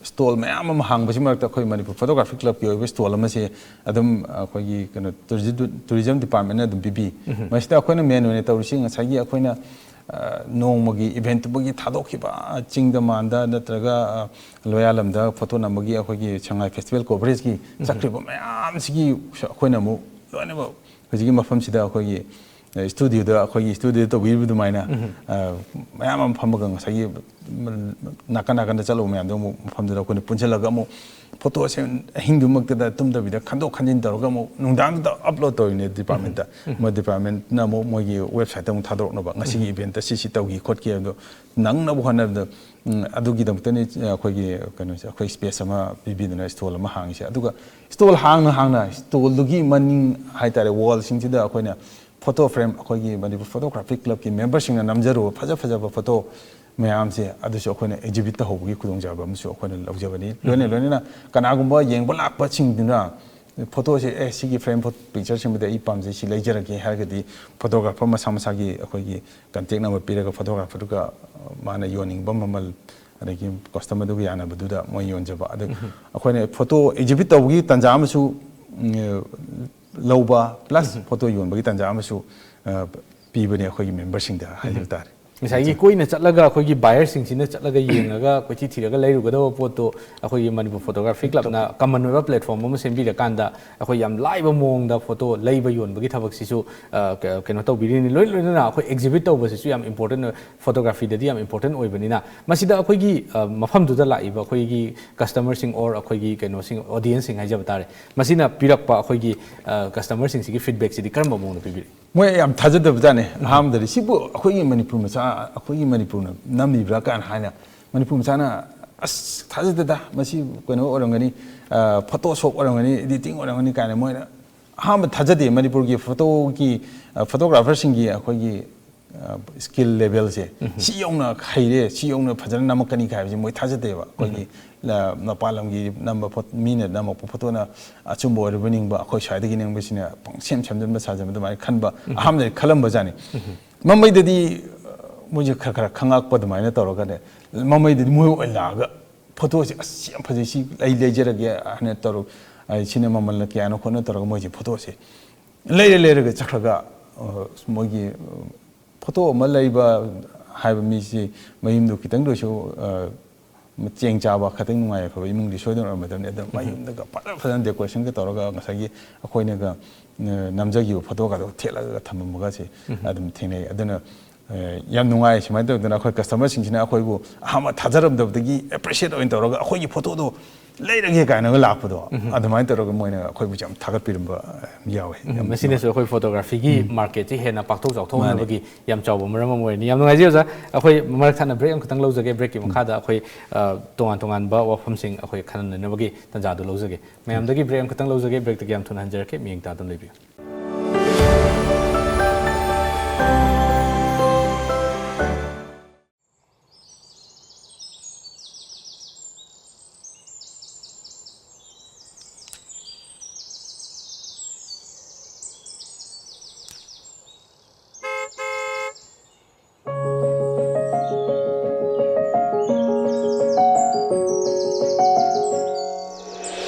ꯁ꯭ꯇꯣꯜ ꯃꯌꯥꯝ ꯑꯃ ꯍꯥꯡꯕꯁꯤ ꯃꯔꯛꯇ ꯑꯩꯈꯣꯏ ꯃꯅꯤꯄꯨꯔ ꯐꯣꯇꯣꯒ꯭ꯔꯥꯐꯤ ꯀ꯭ꯂꯕꯀꯤ ꯑꯣꯏꯕ ꯁ꯭ꯇꯣꯜ ꯑꯃꯁꯦ ꯑꯗꯨꯝ ꯑꯩꯈꯣꯏꯒꯤ ꯀꯩꯅꯣ ꯇꯨꯔꯤꯖꯝ ꯗꯤꯄꯥꯔꯠꯃꯦꯟꯅ ꯑꯗꯨꯝ ꯄꯤꯕꯤ꯫ ꯃꯁꯤꯗ ꯑꯩꯈꯣꯏꯅ ꯃꯦꯟ ꯑꯣꯏꯅ ꯇꯧꯔꯤꯁꯤ ꯉꯁꯥꯏꯒꯤ ꯑꯩꯈꯣꯏꯅ ꯅꯣꯡꯃꯒꯤ ꯏꯚꯦꯟꯠꯇꯨꯃꯒꯤ ꯊꯥꯗꯣꯛꯈꯤꯕ ꯆꯤꯡꯗ ꯃꯥꯟꯗ ꯅꯠꯇ꯭ꯔꯒ ꯂꯣꯌꯥꯂꯝꯗ ꯐꯣꯇꯣ ꯅꯝꯕꯒꯤ ꯑꯩꯈꯣꯏꯒꯤ ꯁꯉꯥꯏ ꯐꯦꯁꯇꯤꯚꯦꯜ ꯀꯣꯚꯔꯦꯖꯀꯤ ꯆꯠꯈ꯭ꯔꯤꯕ ꯃꯌꯥꯝꯁꯤꯒꯤ ꯑꯩꯈꯣꯏꯅ ꯑꯃꯨꯛ ꯂꯣꯏꯅꯃꯛ ꯍꯧꯖꯤꯛꯀꯤ ꯃꯐꯝꯁꯤꯗ ꯑꯩꯈꯣꯏꯒꯤ ꯁ꯭ꯇꯨꯗꯤꯑꯣꯗ, ꯑꯩꯈꯣꯏꯒꯤ ꯁ꯭ꯇꯨꯗꯤꯑꯣꯗ ꯇꯧꯕꯤꯔꯤꯕ ꯑꯗꯨꯃꯥꯏꯅ ꯃꯌꯥꯝ ꯑꯃ ꯐꯝꯃꯒ ꯉꯁꯥꯏꯒꯤ ꯅꯥꯀꯟ ꯅꯥꯀꯟꯗ ꯆꯠꯂꯨꯕ ꯃꯌꯥꯝꯗꯣ ꯑꯃꯨꯛ ꯃꯐꯝꯗꯨꯗ ꯑꯩꯈꯣꯏꯅ ꯄꯨꯟꯁꯤꯜꯂꯒ ꯑꯃꯨꯛ ꯐꯣꯇꯣꯁꯦ ꯑꯍꯤꯡꯗꯨꯃꯛꯇꯗ ꯇꯨꯝꯗꯕꯤꯗ ꯈꯟꯗꯣꯛ ꯈꯟꯖꯤꯟ ꯇꯧꯔꯒ ꯑꯃꯨꯛ ꯅꯨꯡꯗꯥꯡꯗꯨꯗ ꯑꯞꯂꯣꯗ ꯇꯧꯔꯤꯅꯦ ꯗꯤꯄꯥꯔꯠꯃꯦꯟꯠꯇ꯫ ꯃꯣꯏ ꯗꯤꯄꯥꯔꯠꯃꯦꯟꯠꯅ ꯑꯃꯨꯛ ꯃꯣꯏꯒꯤ ꯋꯦꯕꯁꯥꯏꯠꯇ ꯑꯃꯨꯛ ꯊꯥꯗꯣꯔꯛꯅꯕ, ꯉꯁꯤꯒꯤ ꯏꯚꯦꯟꯠꯇ ꯁꯤ ꯁꯤ ꯇꯧꯈꯤ ꯈꯣꯠꯈꯤ ꯍꯥꯏꯕꯗꯣ ꯅꯪꯅꯕ ꯍꯣꯠꯅꯕꯗ, ꯎꯝ, ꯑꯗꯨꯒꯤꯗꯃꯛꯇꯅꯤ ꯑꯩꯈꯣꯏꯒꯤ ꯀꯩꯅꯣꯁꯦ, ꯑꯩꯈꯣꯏ ꯁ꯭ꯄꯦꯁ ꯑꯃ ꯄꯤꯕꯤꯗꯨꯅ ꯁ꯭ꯇꯣꯜ ꯑꯃ ꯍꯥꯡꯉꯤꯁꯦ꯫ ꯑꯗꯨꯒ ꯁ꯭ꯇꯣꯜ ꯍꯥꯡꯅ ꯍꯥꯡꯅ ꯁ꯭ꯇꯣꯜꯗꯨꯒꯤ ꯃꯅꯤꯡ ꯍꯥꯏꯇꯥꯔꯦ, ꯋꯥꯜꯁꯤꯡꯁꯤꯗ ꯑꯩꯈꯣꯏꯅ ꯐꯣꯇꯣ ꯐ꯭ꯔꯦꯝ, ꯑꯩꯈꯣꯏꯒꯤ ꯃꯅꯤꯄꯨꯔ ꯐꯣꯇꯣꯒ꯭ꯔꯥꯐꯤ ꯀ꯭ꯂꯕꯀꯤ ꯃꯦꯝꯕꯔꯁꯤꯡꯅ ꯅꯝꯖꯔꯨꯕ ꯐꯖ ꯐꯖꯕ ꯐꯣꯇꯣ ꯃꯌꯥꯝꯁꯦ ꯑꯗꯨꯁꯨ ꯑꯩꯈꯣꯏꯅ ꯑꯦꯛꯖꯤꯕꯤꯠ ꯇꯧꯍꯧꯕꯒꯤ ꯈꯨꯗꯣꯡꯆꯥꯕ ꯑꯃꯁꯨ ꯑꯩꯈꯣꯏꯅ ꯂꯧꯖꯕꯅꯤ꯫ ꯂꯣꯏꯅ ꯂꯣꯏꯅꯅ ꯀꯅꯥꯒꯨꯝꯕ ꯌꯦꯡꯕ ꯂꯥꯛꯄꯁꯤꯡꯗꯨꯅ ꯐꯣꯇꯣꯁꯦ, "ꯑꯦ, ꯁꯤꯒꯤ ꯐ꯭ꯔꯦꯝ ꯄꯤꯛꯆꯔꯁꯤꯃꯗꯤ ꯑꯩ ꯄꯥꯝꯖꯩ, ꯁꯤ ꯂꯩꯖꯔꯒꯦ" ꯍꯥꯏꯔꯒꯗꯤ ꯐꯣꯇꯣꯒ꯭ꯔꯥꯐꯔ ꯃꯁꯥ ꯃꯁꯥꯒꯤ ꯑꯩꯈꯣꯏꯒꯤ ꯀꯟꯇꯦꯛ ꯅꯝꯕꯔ ꯄꯤꯔꯒ ꯐꯣꯇꯣꯒ꯭ꯔꯥꯐꯔꯗꯨꯒ ꯃꯥꯅ ꯌꯣꯟꯅꯤꯡꯕ ꯃꯃꯜ, ꯑꯗꯒꯤ ꯀꯁꯇꯃꯔꯗꯨꯒ ꯌꯥꯅꯕꯗꯨꯗ ꯃꯣꯏ ꯌꯣꯟꯖꯕ꯫ ꯑꯗ ꯑꯩꯈꯣꯏꯅ ꯐꯣꯇꯣ ꯑꯦꯛꯖꯤꯕꯤꯠ ꯇꯧꯕꯒꯤ ꯇꯥꯟꯖꯥ ꯑꯃꯁꯨ, ꯎꯝ, ꯂꯧꯕ, ꯄ꯭ꯂꯁ ꯐꯣꯇꯣ ꯌꯣꯟꯕꯒꯤ ꯇꯥꯟꯖꯥ ꯑꯃꯁꯨ, ꯑ, ꯄꯤꯕꯅꯦ ꯑꯩꯈꯣꯏꯒꯤ ꯃꯦꯝꯕꯔꯁꯤꯡꯗ ꯍꯥꯏꯖꯕ ꯇꯥꯔꯦ꯫ ꯉꯁꯥꯏꯒꯤ ꯀꯣꯏꯅ ꯆꯠꯂꯒ ꯑꯩꯈꯣꯏꯒꯤ ꯕꯥꯌꯔꯁꯤꯡꯁꯤꯅ ꯆꯠꯂꯒ ꯌꯦꯡꯉꯒ ꯀꯣꯏꯊꯤ ꯊꯤꯔꯒ ꯂꯩꯔꯨꯒꯗꯕ ꯄꯣꯠꯇꯣ ꯑꯩꯈꯣꯏꯒꯤ ꯃꯅꯤꯄꯨꯔ ꯐꯣꯇꯣꯒ꯭ꯔꯥꯐꯤ ꯀ꯭ꯂꯕꯅ ꯀꯃꯟ ꯑꯣꯏꯕ ꯄ꯭ꯂꯦꯠꯐꯣꯝ ꯑꯃ ꯁꯦꯝꯕꯤꯔꯀꯥꯟꯗ ꯑꯩꯈꯣꯏ ꯌꯥꯝ ꯂꯥꯏꯕ ꯃꯑꯣꯡꯗ ꯐꯣꯇꯣ ꯂꯩꯕ ꯌꯣꯟꯕꯒꯤ ꯊꯕꯛꯁꯤꯁꯨ ꯑ, ꯀ- ꯀꯩꯅꯣ ꯇꯧꯕꯤꯔꯤꯅꯤ꯫ ꯂꯣꯏ ꯂꯣꯏꯅꯅ ꯑꯩꯈꯣꯏ ꯑꯦꯛꯖꯤꯕꯤꯠ ꯇꯧꯕꯁꯤꯁꯨ ꯌꯥꯝ ꯏꯝꯄꯣꯔꯇꯦꯟ ꯑꯣꯏ, ꯐꯣꯇꯣꯒ꯭ꯔꯥꯐꯤꯗꯗꯤ ꯌꯥꯝ ꯏꯝꯄꯣꯔꯇꯦꯟ ꯑꯣꯏꯕꯅꯤꯅ ꯃꯁꯤꯗ ꯑꯩꯈꯣꯏꯒꯤ ꯑ, ꯃꯐꯝꯗꯨꯗ ꯂꯥꯛꯏꯕ ꯑꯩꯈꯣꯏꯒꯤ ꯀꯁꯇꯃꯔꯁꯤꯡ ꯑꯣꯔ ꯑꯩꯈꯣꯏꯒꯤ ꯀꯩꯅꯣꯁꯤꯡ ꯑꯣꯗꯤꯌꯦꯟꯁꯁꯤꯡ ꯍꯥꯏꯖꯕ ꯇꯥꯔꯦ, ꯃꯁꯤꯅ ꯄꯤꯔꯛꯄ ꯑꯩꯈꯣꯏꯒꯤ ꯀꯁꯇꯃꯔꯁꯤꯡꯁꯤꯒꯤ ꯐꯤꯗꯕꯦꯛꯁꯤꯗꯤ ꯀꯔꯝꯕ ꯃꯑꯣꯡꯗ ꯄꯤꯕꯤꯔꯛꯏ? ꯃꯣꯏ ꯌꯥꯝ ꯊꯥꯖꯗꯕꯖꯥꯠꯅꯤ꯫ ꯑꯍꯥꯟꯕꯗꯗꯤ ꯁꯤꯕꯨ ꯑꯩꯈꯣꯏꯒꯤ ꯃꯅꯤꯄꯨꯔ ꯃꯆꯥ, ꯑꯩꯈꯣꯏꯒꯤ ꯃꯅꯤꯄꯨꯔꯅ ꯅꯝꯃꯤꯕ꯭ꯔꯥ ꯀꯥꯏꯅ ꯍꯥꯏꯅ ꯃꯅꯤꯄꯨꯔ ꯃꯆꯥꯅ, "ꯑꯁ, ꯊꯥꯖꯗꯦꯗ, ꯃꯁꯤ ꯀꯩꯅꯣ ꯑꯣꯏꯔꯝꯒꯅꯤ, ꯐꯣꯇꯣ ꯁꯣꯞ ꯑꯣꯏꯔꯝꯒꯅꯤ, ꯏꯗꯤꯇꯤꯡ ꯑꯣꯏꯔꯝꯒꯅꯤ" ꯀꯥꯏꯅ ꯃꯣꯏꯅ ꯑꯍꯥꯟꯕ ꯊꯥꯖꯗꯦ꯫ ꯃꯅꯤꯄꯨꯔꯒꯤ ꯐꯣꯇꯣꯒꯤ, ꯐꯣꯇꯣꯒ꯭ꯔꯥꯐꯔꯁꯤꯡꯒꯤ ꯑꯩꯈꯣꯏꯒꯤ ꯁ꯭ꯀꯤꯜ ꯂꯦꯚꯦꯜꯁꯦ ꯁꯤ ꯌꯧꯅ ꯍꯩꯔꯦ, ꯁꯤ ꯌꯧꯅ ꯐꯖꯅ ꯅꯝꯃꯛꯀꯅꯤ ꯍꯥꯏꯕꯁꯦ ꯃꯣꯏ ꯊꯥꯖꯗꯦꯕ꯫ ꯑꯩꯈꯣꯏꯒꯤ ꯂ- ꯃꯄꯥꯟ ꯂꯝꯒꯤ ꯅꯝꯕ ꯐꯣ- ꯃꯤꯅ ꯅꯝꯃꯛꯄ ꯐꯣꯇꯣꯅ ꯑꯆꯨꯝꯕ ꯑꯣꯏꯔꯕ ꯅꯤꯡꯕ, ꯑꯩꯈꯣꯏ ꯁ꯭ꯋꯥꯏꯗꯒꯤ ꯅꯝꯕꯁꯤꯅ ꯄꯪꯁꯦꯝ ꯁꯦꯝꯖꯤꯟꯕ ꯁꯥꯖꯟꯕ ꯑꯗꯨꯃꯥꯏꯅ ꯈꯟꯕ ꯑꯍꯥꯟꯕꯗꯗꯤ ꯈꯜꯂꯝꯕ ꯖꯥꯠꯅꯤ꯫ ꯃꯃꯩꯗꯗꯤ ꯑ, ꯃꯣꯏꯁꯦ ꯈꯔ ꯈꯔ ꯈꯪꯉꯛꯄ ꯑꯗꯨꯃꯥꯏꯅ ꯇꯧꯔꯒꯅꯦ, ꯃꯃꯩꯗꯗꯤ ꯃꯣꯏ ꯑꯣꯏꯅ ꯂꯥꯛꯑꯒ ꯐꯣꯇꯣꯁꯦ, "ꯑꯁ, ꯌꯥꯝ ꯐꯖꯩ, ꯁꯤ ꯑꯩ ꯂꯩꯖꯔꯒꯦ" ꯍꯥꯏꯅ ꯇꯧꯔ, ꯑ, ꯁꯤꯅ ꯃꯃꯜꯅ ꯀꯌꯥꯅꯣ ꯈꯣꯠꯅ ꯇꯧꯔꯒ ꯃꯣꯏꯁꯦ ꯐꯣꯇꯣꯁꯦ ꯂꯩꯔ ꯂꯩꯔꯒ ꯆꯠꯈ꯭ꯔꯒ, ꯑ, ꯃꯣꯏꯒꯤ, ꯑ, ꯐꯣꯇꯣ ꯑꯃ ꯂꯩꯕ ꯍꯥꯏꯕ ꯃꯤꯁꯤ ꯃꯌꯨꯝꯗꯣ ꯈꯤꯇꯪꯗ ꯑꯣꯏꯁꯨ, ꯑ, ꯆꯦꯡ ꯆꯥꯕ, ꯈꯤꯇꯪ ꯅꯨꯡꯉꯥꯏ ꯌꯥꯏꯐꯕ ꯏꯃꯨꯡꯗꯤ ꯁꯣꯏꯗꯅ ꯑꯣꯏꯔꯝꯃꯗꯕꯅꯤ꯫ ꯑꯗꯨ ꯃꯌꯨꯝꯗꯒ ꯐꯖ ꯐꯖꯅ ꯗꯦꯀꯣꯔꯦꯁꯟꯒ ꯇꯧꯔꯒ ꯉꯁꯥꯏꯒꯤ ꯑꯩꯈꯣꯏꯅꯒ, ꯑ, ꯅꯝꯖꯈꯤꯕ ꯐꯣꯇꯣꯒꯗꯣ ꯊꯦꯠꯂꯒ ꯊꯝꯃꯝꯕꯒꯁꯦ ꯑꯗꯨꯝ ꯊꯦꯡꯅꯩ꯫ ꯑꯗꯨꯅ, ꯑ, ꯌꯥꯝ ꯅꯨꯡꯉꯥꯏ꯫ ꯁꯨꯃꯥꯏꯅ ꯇꯧꯗꯅ ꯑꯩꯈꯣꯏ ꯀꯁꯇꯃꯔꯁꯤꯡꯁꯤꯅ ꯑꯩꯈꯣꯏꯕꯨ ꯑꯍꯥꯟꯕ ꯊꯥꯖꯔꯝꯗꯕꯗꯒꯤ ꯑꯦꯄ꯭ꯔꯤꯁꯤꯌꯦꯠ ꯑꯣꯏꯅ ꯇꯧꯔꯒ ꯑꯩꯈꯣꯏꯒꯤ ꯐꯣꯇꯣꯗꯣ ꯂꯩꯔꯒꯦ ꯀꯥꯏꯅꯒ ꯂꯥꯛꯄꯗꯣ, ꯑꯗꯨꯃꯥꯏꯅ ꯇꯧꯔꯒ ꯃꯣꯏꯅ ꯑꯩꯈꯣꯏꯕꯨ ꯌꯥꯝ ꯊꯥꯒꯠꯄꯤꯔꯝꯕ, ꯑ, ꯌꯥꯎꯋꯦ꯫ ꯎꯝ, ꯌꯥꯝ ꯃꯁꯤꯅꯁꯨ ꯑꯩꯈꯣꯏ ꯐꯣꯇꯣꯒ꯭ꯔꯥꯐꯤꯒꯤ ꯃꯥꯔꯀꯦꯠꯁꯤ ꯍꯦꯟꯅ ꯄꯥꯛꯊꯣꯛ ꯆꯥꯎꯊꯣꯛꯍꯟꯅꯕꯒꯤ ꯌꯥꯝ ꯆꯥꯎꯕ ꯃꯔꯝ ꯑꯃ ꯑꯣꯏꯔꯅꯤ꯫ ꯌꯥꯝ ꯅꯨꯡꯉꯥꯏꯖꯩ ꯑꯣꯖꯥ꯫ ꯑꯩꯈꯣꯏ ꯃꯔꯛ ꯊꯠꯅ ꯕ꯭ꯔꯦꯛ ꯑꯃꯈꯛꯇꯪ ꯂꯧꯖꯒꯦ꯫ ꯕ꯭ꯔꯦꯛꯀꯤ ꯃꯈꯥꯗ ꯑꯩꯈꯣꯏ, ꯑ, ꯇꯣꯉꯥꯟ ꯇꯣꯉꯥꯟꯕ ꯋꯥꯐꯝꯁꯤꯡ ꯑꯩꯈꯣꯏ ꯈꯟꯅ ꯅꯩꯅꯕꯒꯤ ꯇꯥꯟꯖꯥꯗꯨ ꯂꯧꯖꯒꯦ꯫ ꯃꯌꯥꯝꯗꯒꯤ ꯕ꯭ꯔꯦꯛ ꯑꯃꯈꯛꯇꯪ ꯂꯧꯖꯒꯦ꯫ ꯕ꯭ꯔꯦꯛꯇꯒꯤ ꯌꯥꯝ ꯊꯨꯅ ꯍꯟꯖꯔꯛꯀꯦ꯫ ꯃꯤꯠꯌꯦꯡ ꯇꯥꯗꯨꯅ ꯂꯩꯕꯤꯌꯨ꯫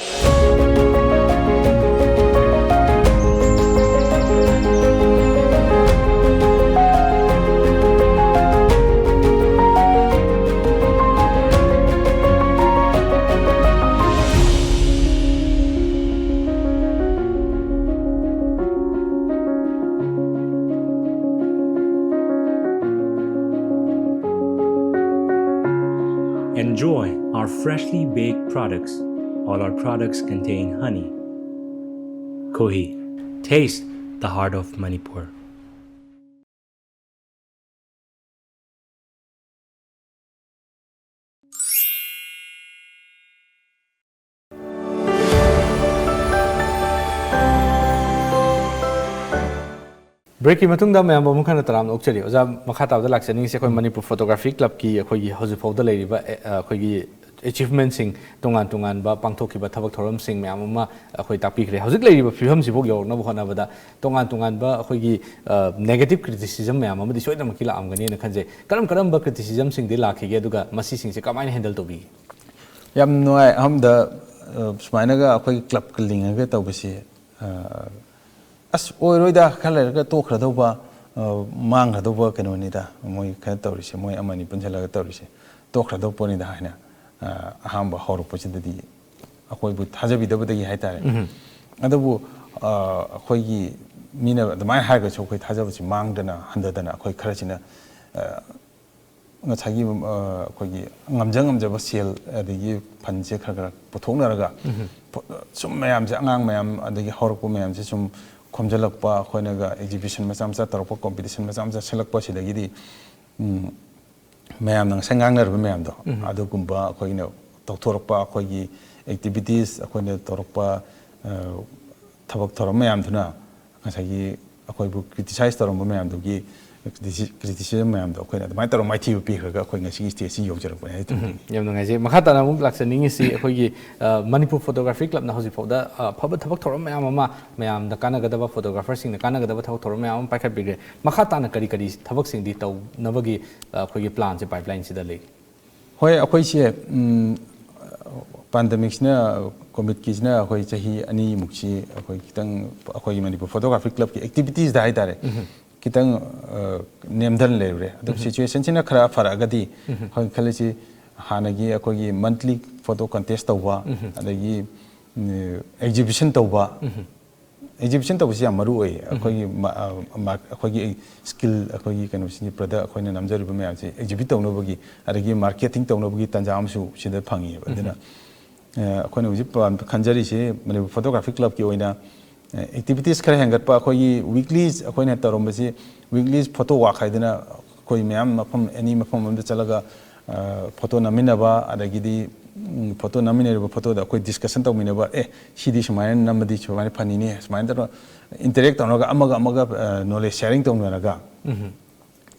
Enjoy our freshly baked products. All our products contain honey. Kohi, taste the heart of Manipur. Breakꯀꯤ ꯃꯇꯨꯡꯗ ꯃꯌꯥꯝꯕꯨ ꯑꯃꯨꯛ ꯍꯟꯅ ꯇꯔꯥꯝꯅ ꯑꯣꯛꯆꯔꯤ꯫ ꯑꯣꯖꯥ, ꯃꯈꯥ ꯇꯥꯕꯗ ꯂꯥꯛꯆꯅꯤꯡꯉꯤꯁꯦ ꯑꯩꯈꯣꯏ ꯃꯅꯤꯄꯨꯔ ꯐꯣꯇꯣꯒ꯭ꯔꯥꯐꯤ ꯀ꯭ꯂꯕꯀꯤ ꯑꯩꯈꯣꯏꯒꯤ ꯍꯧꯖꯤꯛ ꯐꯥꯎꯗ ꯂꯩꯔꯤꯕ, ꯑꯦ, ꯑ, ꯑꯩꯈꯣꯏꯒꯤ ꯑꯦꯆꯤꯚꯃꯦꯟꯁꯤꯡ, ꯇꯣꯉꯥꯟ ꯇꯣꯉꯥꯟꯕ ꯄꯥꯡꯊꯣꯛꯈꯤꯕ ꯊꯕꯛ ꯊꯧꯔꯝꯁꯤꯡ ꯃꯌꯥꯝ ꯑꯃ ꯑꯩꯈꯣꯏ ꯇꯥꯛꯄꯤꯈ꯭ꯔꯦ꯫ ꯍꯧꯖꯤꯛ ꯂꯩꯔꯤꯕ ꯐꯤꯕꯝꯁꯤꯐꯥꯎ ꯌꯧꯔꯛꯅꯕ ꯍꯣꯠꯅꯕꯗ ꯇꯣꯉꯥꯟ ꯇꯣꯉꯥꯟꯕ ꯑꯩꯈꯣꯏꯒꯤ, ꯑ, negative criticism ꯃꯌꯥꯝ ꯑꯃꯗꯤ ꯁꯣꯏꯗꯅꯃꯛꯀꯤ ꯂꯥꯛꯑꯝꯒꯅꯤꯅ ꯈꯟꯖꯩ꯫ ꯀꯔꯝ ꯀꯔꯝꯕ criticismꯁꯤꯡꯗꯤ ꯂꯥꯛꯈꯤꯒꯦ, ꯑꯗꯨꯒ ꯃꯁꯤꯁꯤꯡꯁꯦ ꯀꯃꯥꯏꯅ handle ꯇꯧꯕꯤꯒꯦ? ꯌꯥꯝ ꯅꯨꯡꯉꯥꯏ꯫ ꯑꯍꯥꯟꯕꯗ, ꯑ, ꯁꯨꯃꯥꯏꯅꯒ ꯑꯩꯈꯣꯏꯒꯤ ꯀ꯭ꯂꯕꯀ ꯂꯤꯡꯉꯒ ꯇꯧꯕꯁꯤ, ꯑ, ꯑꯁ, ꯑꯣꯏꯔꯣꯏꯗ, ꯈꯔ ꯂꯩꯔꯒ ꯇꯣꯛꯈ꯭ꯔꯗꯧꯕ, ꯑ, ꯃꯥꯡꯈ꯭ꯔꯗꯧꯕ ꯀꯩꯅꯣꯅꯤꯗ, ꯃꯣꯏ ꯈꯔ ꯇꯧꯔꯤꯁꯦ, ꯃꯣꯏ ꯑꯃꯅꯤ ꯄꯨꯟꯁꯤꯜꯂꯒ ꯇꯧꯔꯤꯁꯦ, ꯇꯣꯛꯈ꯭ꯔꯗꯧꯕ ꯄꯣꯠꯅꯤꯗ ꯍꯥꯏꯅ, ꯑ, ꯑꯍꯥꯟꯕ ꯍꯧꯔꯛꯄꯁꯤꯗꯗꯤ ꯑꯩꯈꯣꯏꯕꯨ ꯊꯥꯖꯕꯤꯗꯕꯗꯒꯤ ꯍꯥꯏꯇꯥꯔꯦ꯫ ꯎꯝ꯫ ꯑꯗꯨꯕꯨ, ꯑ, ꯑꯩꯈꯣꯏꯒꯤ ꯃꯤꯅ ꯑꯗꯨꯃꯥꯏꯅ ꯍꯥꯏꯔꯒꯁꯨ ꯑꯩꯈꯣꯏ ꯊꯥꯖꯕꯁꯤ ꯃꯥꯡꯗꯅ ꯍꯟꯊꯗꯅ ꯑꯩꯈꯣꯏ ꯈꯔꯁꯤꯅ, ꯑ, ꯉꯁꯥꯏꯒꯤ, ꯑ, ꯑꯩꯈꯣꯏꯒꯤ ꯉꯝꯖ ꯉꯝꯖꯕ ꯁꯦꯜ ꯑꯗꯒꯤ ꯐꯟꯁꯦ ꯈꯔ ꯈꯔ ꯄꯨꯊꯣꯛꯅꯔꯒ, ꯎꯝ꯫ ꯄꯣ-, ꯁꯨꯝ ꯃꯌꯥꯝꯁꯦ, ꯑꯉꯥꯡ ꯃꯌꯥꯝ ꯑꯗꯒꯤ ꯍꯧꯔꯛꯄ ꯃꯌꯥꯝꯁꯦ ꯁꯨꯝ ꯈꯣꯝꯖꯤꯜꯂꯛꯄ, ꯑꯩꯈꯣꯏꯅꯒ exhibition ꯃꯆꯥ ꯃꯆꯥ ꯇꯧꯔꯛꯄ, competition ꯃꯆꯥ ꯃꯆꯥ ꯁꯤꯜꯂꯛꯄ, ꯁꯤꯗꯒꯤꯗꯤ, ꯎꯝ, ꯃꯌꯥꯝꯅ ꯉꯁꯥꯏ ꯉꯥꯡꯅꯔꯕ ꯃꯌꯥꯝꯗꯣ, ꯎꯝ꯫ ꯑꯗꯨꯒꯨꯝꯕ ꯑꯩꯈꯣꯏꯅ ꯇꯧꯊꯣꯔꯛꯄ, ꯑꯩꯈꯣꯏꯒꯤ activities, ꯑꯩꯈꯣꯏꯅ ꯇꯧꯔꯛꯄ, ꯑ, ꯊꯕꯛ ꯊꯧꯔꯝ ꯃꯌꯥꯝꯗꯨꯅ ꯉꯁꯥꯏꯒꯤ ꯑꯩꯈꯣꯏꯕꯨ criticize ꯇꯧꯔꯝꯕ ꯃꯌꯥꯝꯗꯨꯒꯤ critici-, criticism ꯃꯌꯥꯝꯗꯣ ꯑꯩꯈꯣꯏꯅ ꯑꯗꯨꯃꯥꯏꯅ ꯇꯧꯔꯒ ꯃꯥꯏꯊꯤꯕ ꯄꯤꯈ꯭ꯔꯒ ꯑꯩꯈꯣꯏ ꯉꯁꯤꯒꯤ stageꯁꯤ ꯌꯧꯖꯔꯛꯄꯅꯦ ꯍꯥꯏ ꯎꯝ, ꯇꯥꯔꯦ꯫ ꯌꯥꯝ ꯅꯨꯡꯉꯥꯏꯖꯩ꯫ ꯃꯈꯥ ꯇꯥꯅ ꯑꯃꯨꯛ ꯂꯥꯛꯆꯅꯤꯡꯉꯤꯁꯤ ꯑꯩꯈꯣꯏꯒꯤ, ꯑ, ꯃꯅꯤꯄꯨꯔ ꯐꯣꯇꯣꯒ꯭ꯔꯥꯐꯤ ꯀ꯭ꯂꯕꯅ ꯍꯧꯖꯤꯛ ꯐꯥꯎꯗ, ꯑ, ꯑꯐꯕ ꯊꯕꯛ ꯊꯧꯔꯝ ꯃꯌꯥꯝ ꯑꯃ, ꯃꯌꯥꯝꯗ ꯀꯥꯟꯅꯒꯗꯕ, ꯐꯣꯇꯣꯒ꯭ꯔꯥꯐꯔꯁꯤꯡꯗ ꯀꯥꯟꯅꯒꯗꯕ ꯊꯕꯛ ꯊꯧꯔꯝ ꯃꯌꯥꯝ ꯑꯃ ꯄꯥꯏꯈꯠꯄꯤꯈ꯭ꯔꯦ꯫ ꯃꯈꯥ ꯇꯥꯅ ꯀꯔꯤ ꯀꯔꯤ ꯊꯕꯛꯁꯤꯡꯗꯤ ꯇꯧꯅꯕꯒꯤ, ꯑ, ꯑꯩꯈꯣꯏꯒꯤ planꯁꯦ, pipelineꯁꯤꯗ ꯂꯩ? ꯍꯣꯏ, ꯑꯩꯈꯣꯏꯁꯦ, ꯎꯝ, pandemicꯁꯤꯅ, COVIDꯀꯤꯁꯤꯅ ꯑꯩꯈꯣꯏ ꯆꯍꯤ ꯑꯅꯤꯃꯨꯛꯁꯤ ꯑꯩꯈꯣꯏ ꯈꯤꯇꯪ ꯑꯩꯈꯣꯏꯒꯤ ꯃꯅꯤꯄꯨꯔ ꯐꯣꯇꯣꯒ꯭ꯔꯥꯐꯤ ꯀ꯭ꯂꯕꯀꯤ activitiesꯗ ꯍꯥꯏ ꯇꯥꯔꯦ, ꯎꯝ꯫ ꯈꯤꯇꯪ, ꯑ, ꯅꯦꯝꯊꯅ ꯂꯩꯔꯨꯔꯦ꯫ ꯑꯗꯨ ꯎꯝ꯫ Situationꯁꯤꯅ ꯈꯔ ꯐꯔꯛꯑꯒꯗꯤ, ꯎꯝ꯫ ꯑꯩꯈꯣꯏ ꯈꯜꯂꯤꯁꯤ ꯍꯥꯟꯅꯒꯤ ꯑꯩꯈꯣꯏꯒꯤ monthly photo contest ꯇꯧꯕ, ꯎꯝ꯫ ꯑꯗꯒꯤ, ꯎꯝ, exhibition ꯇꯧꯕ, ꯎꯝ꯫ ꯑꯦꯛꯖꯤꯕꯤꯁꯟ ꯇꯧꯕꯁꯤ ꯌꯥꯝ ꯃꯔꯨ ꯑꯣꯏ꯫ ꯑꯩꯈꯣꯏꯒꯤ ꯃ-, ꯑ, ꯃꯥ-, ꯑꯩꯈꯣꯏꯒꯤ ꯁ꯭ꯀꯤꯜ, ꯑꯩꯈꯣꯏꯒꯤ ꯀꯩꯅꯣꯁꯤꯡꯒꯤ ꯄ꯭ꯔꯗꯛ, ꯑꯩꯈꯣꯏꯅ ꯅꯝꯖꯔꯤꯕ ꯃꯌꯥꯝꯁꯤ ꯑꯦꯛꯖꯤꯕꯤꯠ ꯇꯧꯅꯕꯒꯤ, ꯑꯗꯒꯤ ꯃꯥꯔꯀꯦꯇꯤꯡ ꯇꯧꯅꯕꯒꯤ ꯇꯥꯟꯖꯥ ꯑꯃꯁꯨ ꯁꯤꯗ ꯐꯪꯉꯤꯕ꯫ ꯑꯗꯨꯅ ꯑ, ꯑꯩꯈꯣꯏꯅ ꯍꯧꯖꯤꯛ ꯄꯥꯝ-, ꯈꯟꯖꯔꯤꯁꯤ ꯃꯅꯤꯄꯨꯔ ꯐꯣꯇꯣꯒ꯭ꯔꯥꯐꯤ ꯀ꯭ꯂꯕꯀꯤ ꯑꯣꯏꯅ, ꯑ, ꯑꯦꯛꯇꯤꯚꯤꯇꯤꯁ ꯈꯔ ꯍꯦꯟꯒꯠꯄ꯫ ꯑꯩꯈꯣꯏꯒꯤ ꯋꯤꯛꯂꯤ ꯑꯩꯈꯣꯏꯅ ꯇꯧꯔꯝꯕꯁꯤ ꯋꯤꯛꯂꯤ ꯐꯣꯇꯣ ꯋꯥꯛ ꯍꯥꯏꯗꯅ ꯑꯩꯈꯣꯏ ꯃꯌꯥꯝ ꯃꯐꯝ, ꯑꯦꯅꯤ ꯃꯐꯝ ꯑꯃꯗ ꯆꯠꯂꯒ, ꯑ, ꯐꯣꯇꯣ ꯅꯝꯃꯤꯟꯅꯕ, ꯑꯗꯒꯤꯗꯤ, ꯎꯝ, ꯐꯣꯇꯣ ꯅꯝꯃꯤꯟꯅꯔꯤꯕ ꯐꯣꯇꯣꯗ ꯑꯩꯈꯣꯏ ꯗꯤꯁꯀꯁꯟ ꯇꯧꯃꯤꯟꯅꯕ, "ꯑꯦ, ꯁꯤꯗꯤ ꯁꯨꯃꯥꯏꯅ ꯅꯝꯃꯗꯤ ꯁꯨꯃꯥꯏꯅ ꯐꯅꯤꯅꯦ", ꯁꯨꯃꯥꯏꯅ ꯇꯧꯔꯒ ꯏꯟꯇꯔꯦꯛ ꯇꯧꯅꯔꯒ ꯑꯃꯒ ꯑꯃꯒ, ꯑ, ꯅꯣꯂꯦꯖ ꯁꯦꯌꯥꯔꯤꯡ ꯇꯧꯅꯔꯒ, ꯑ,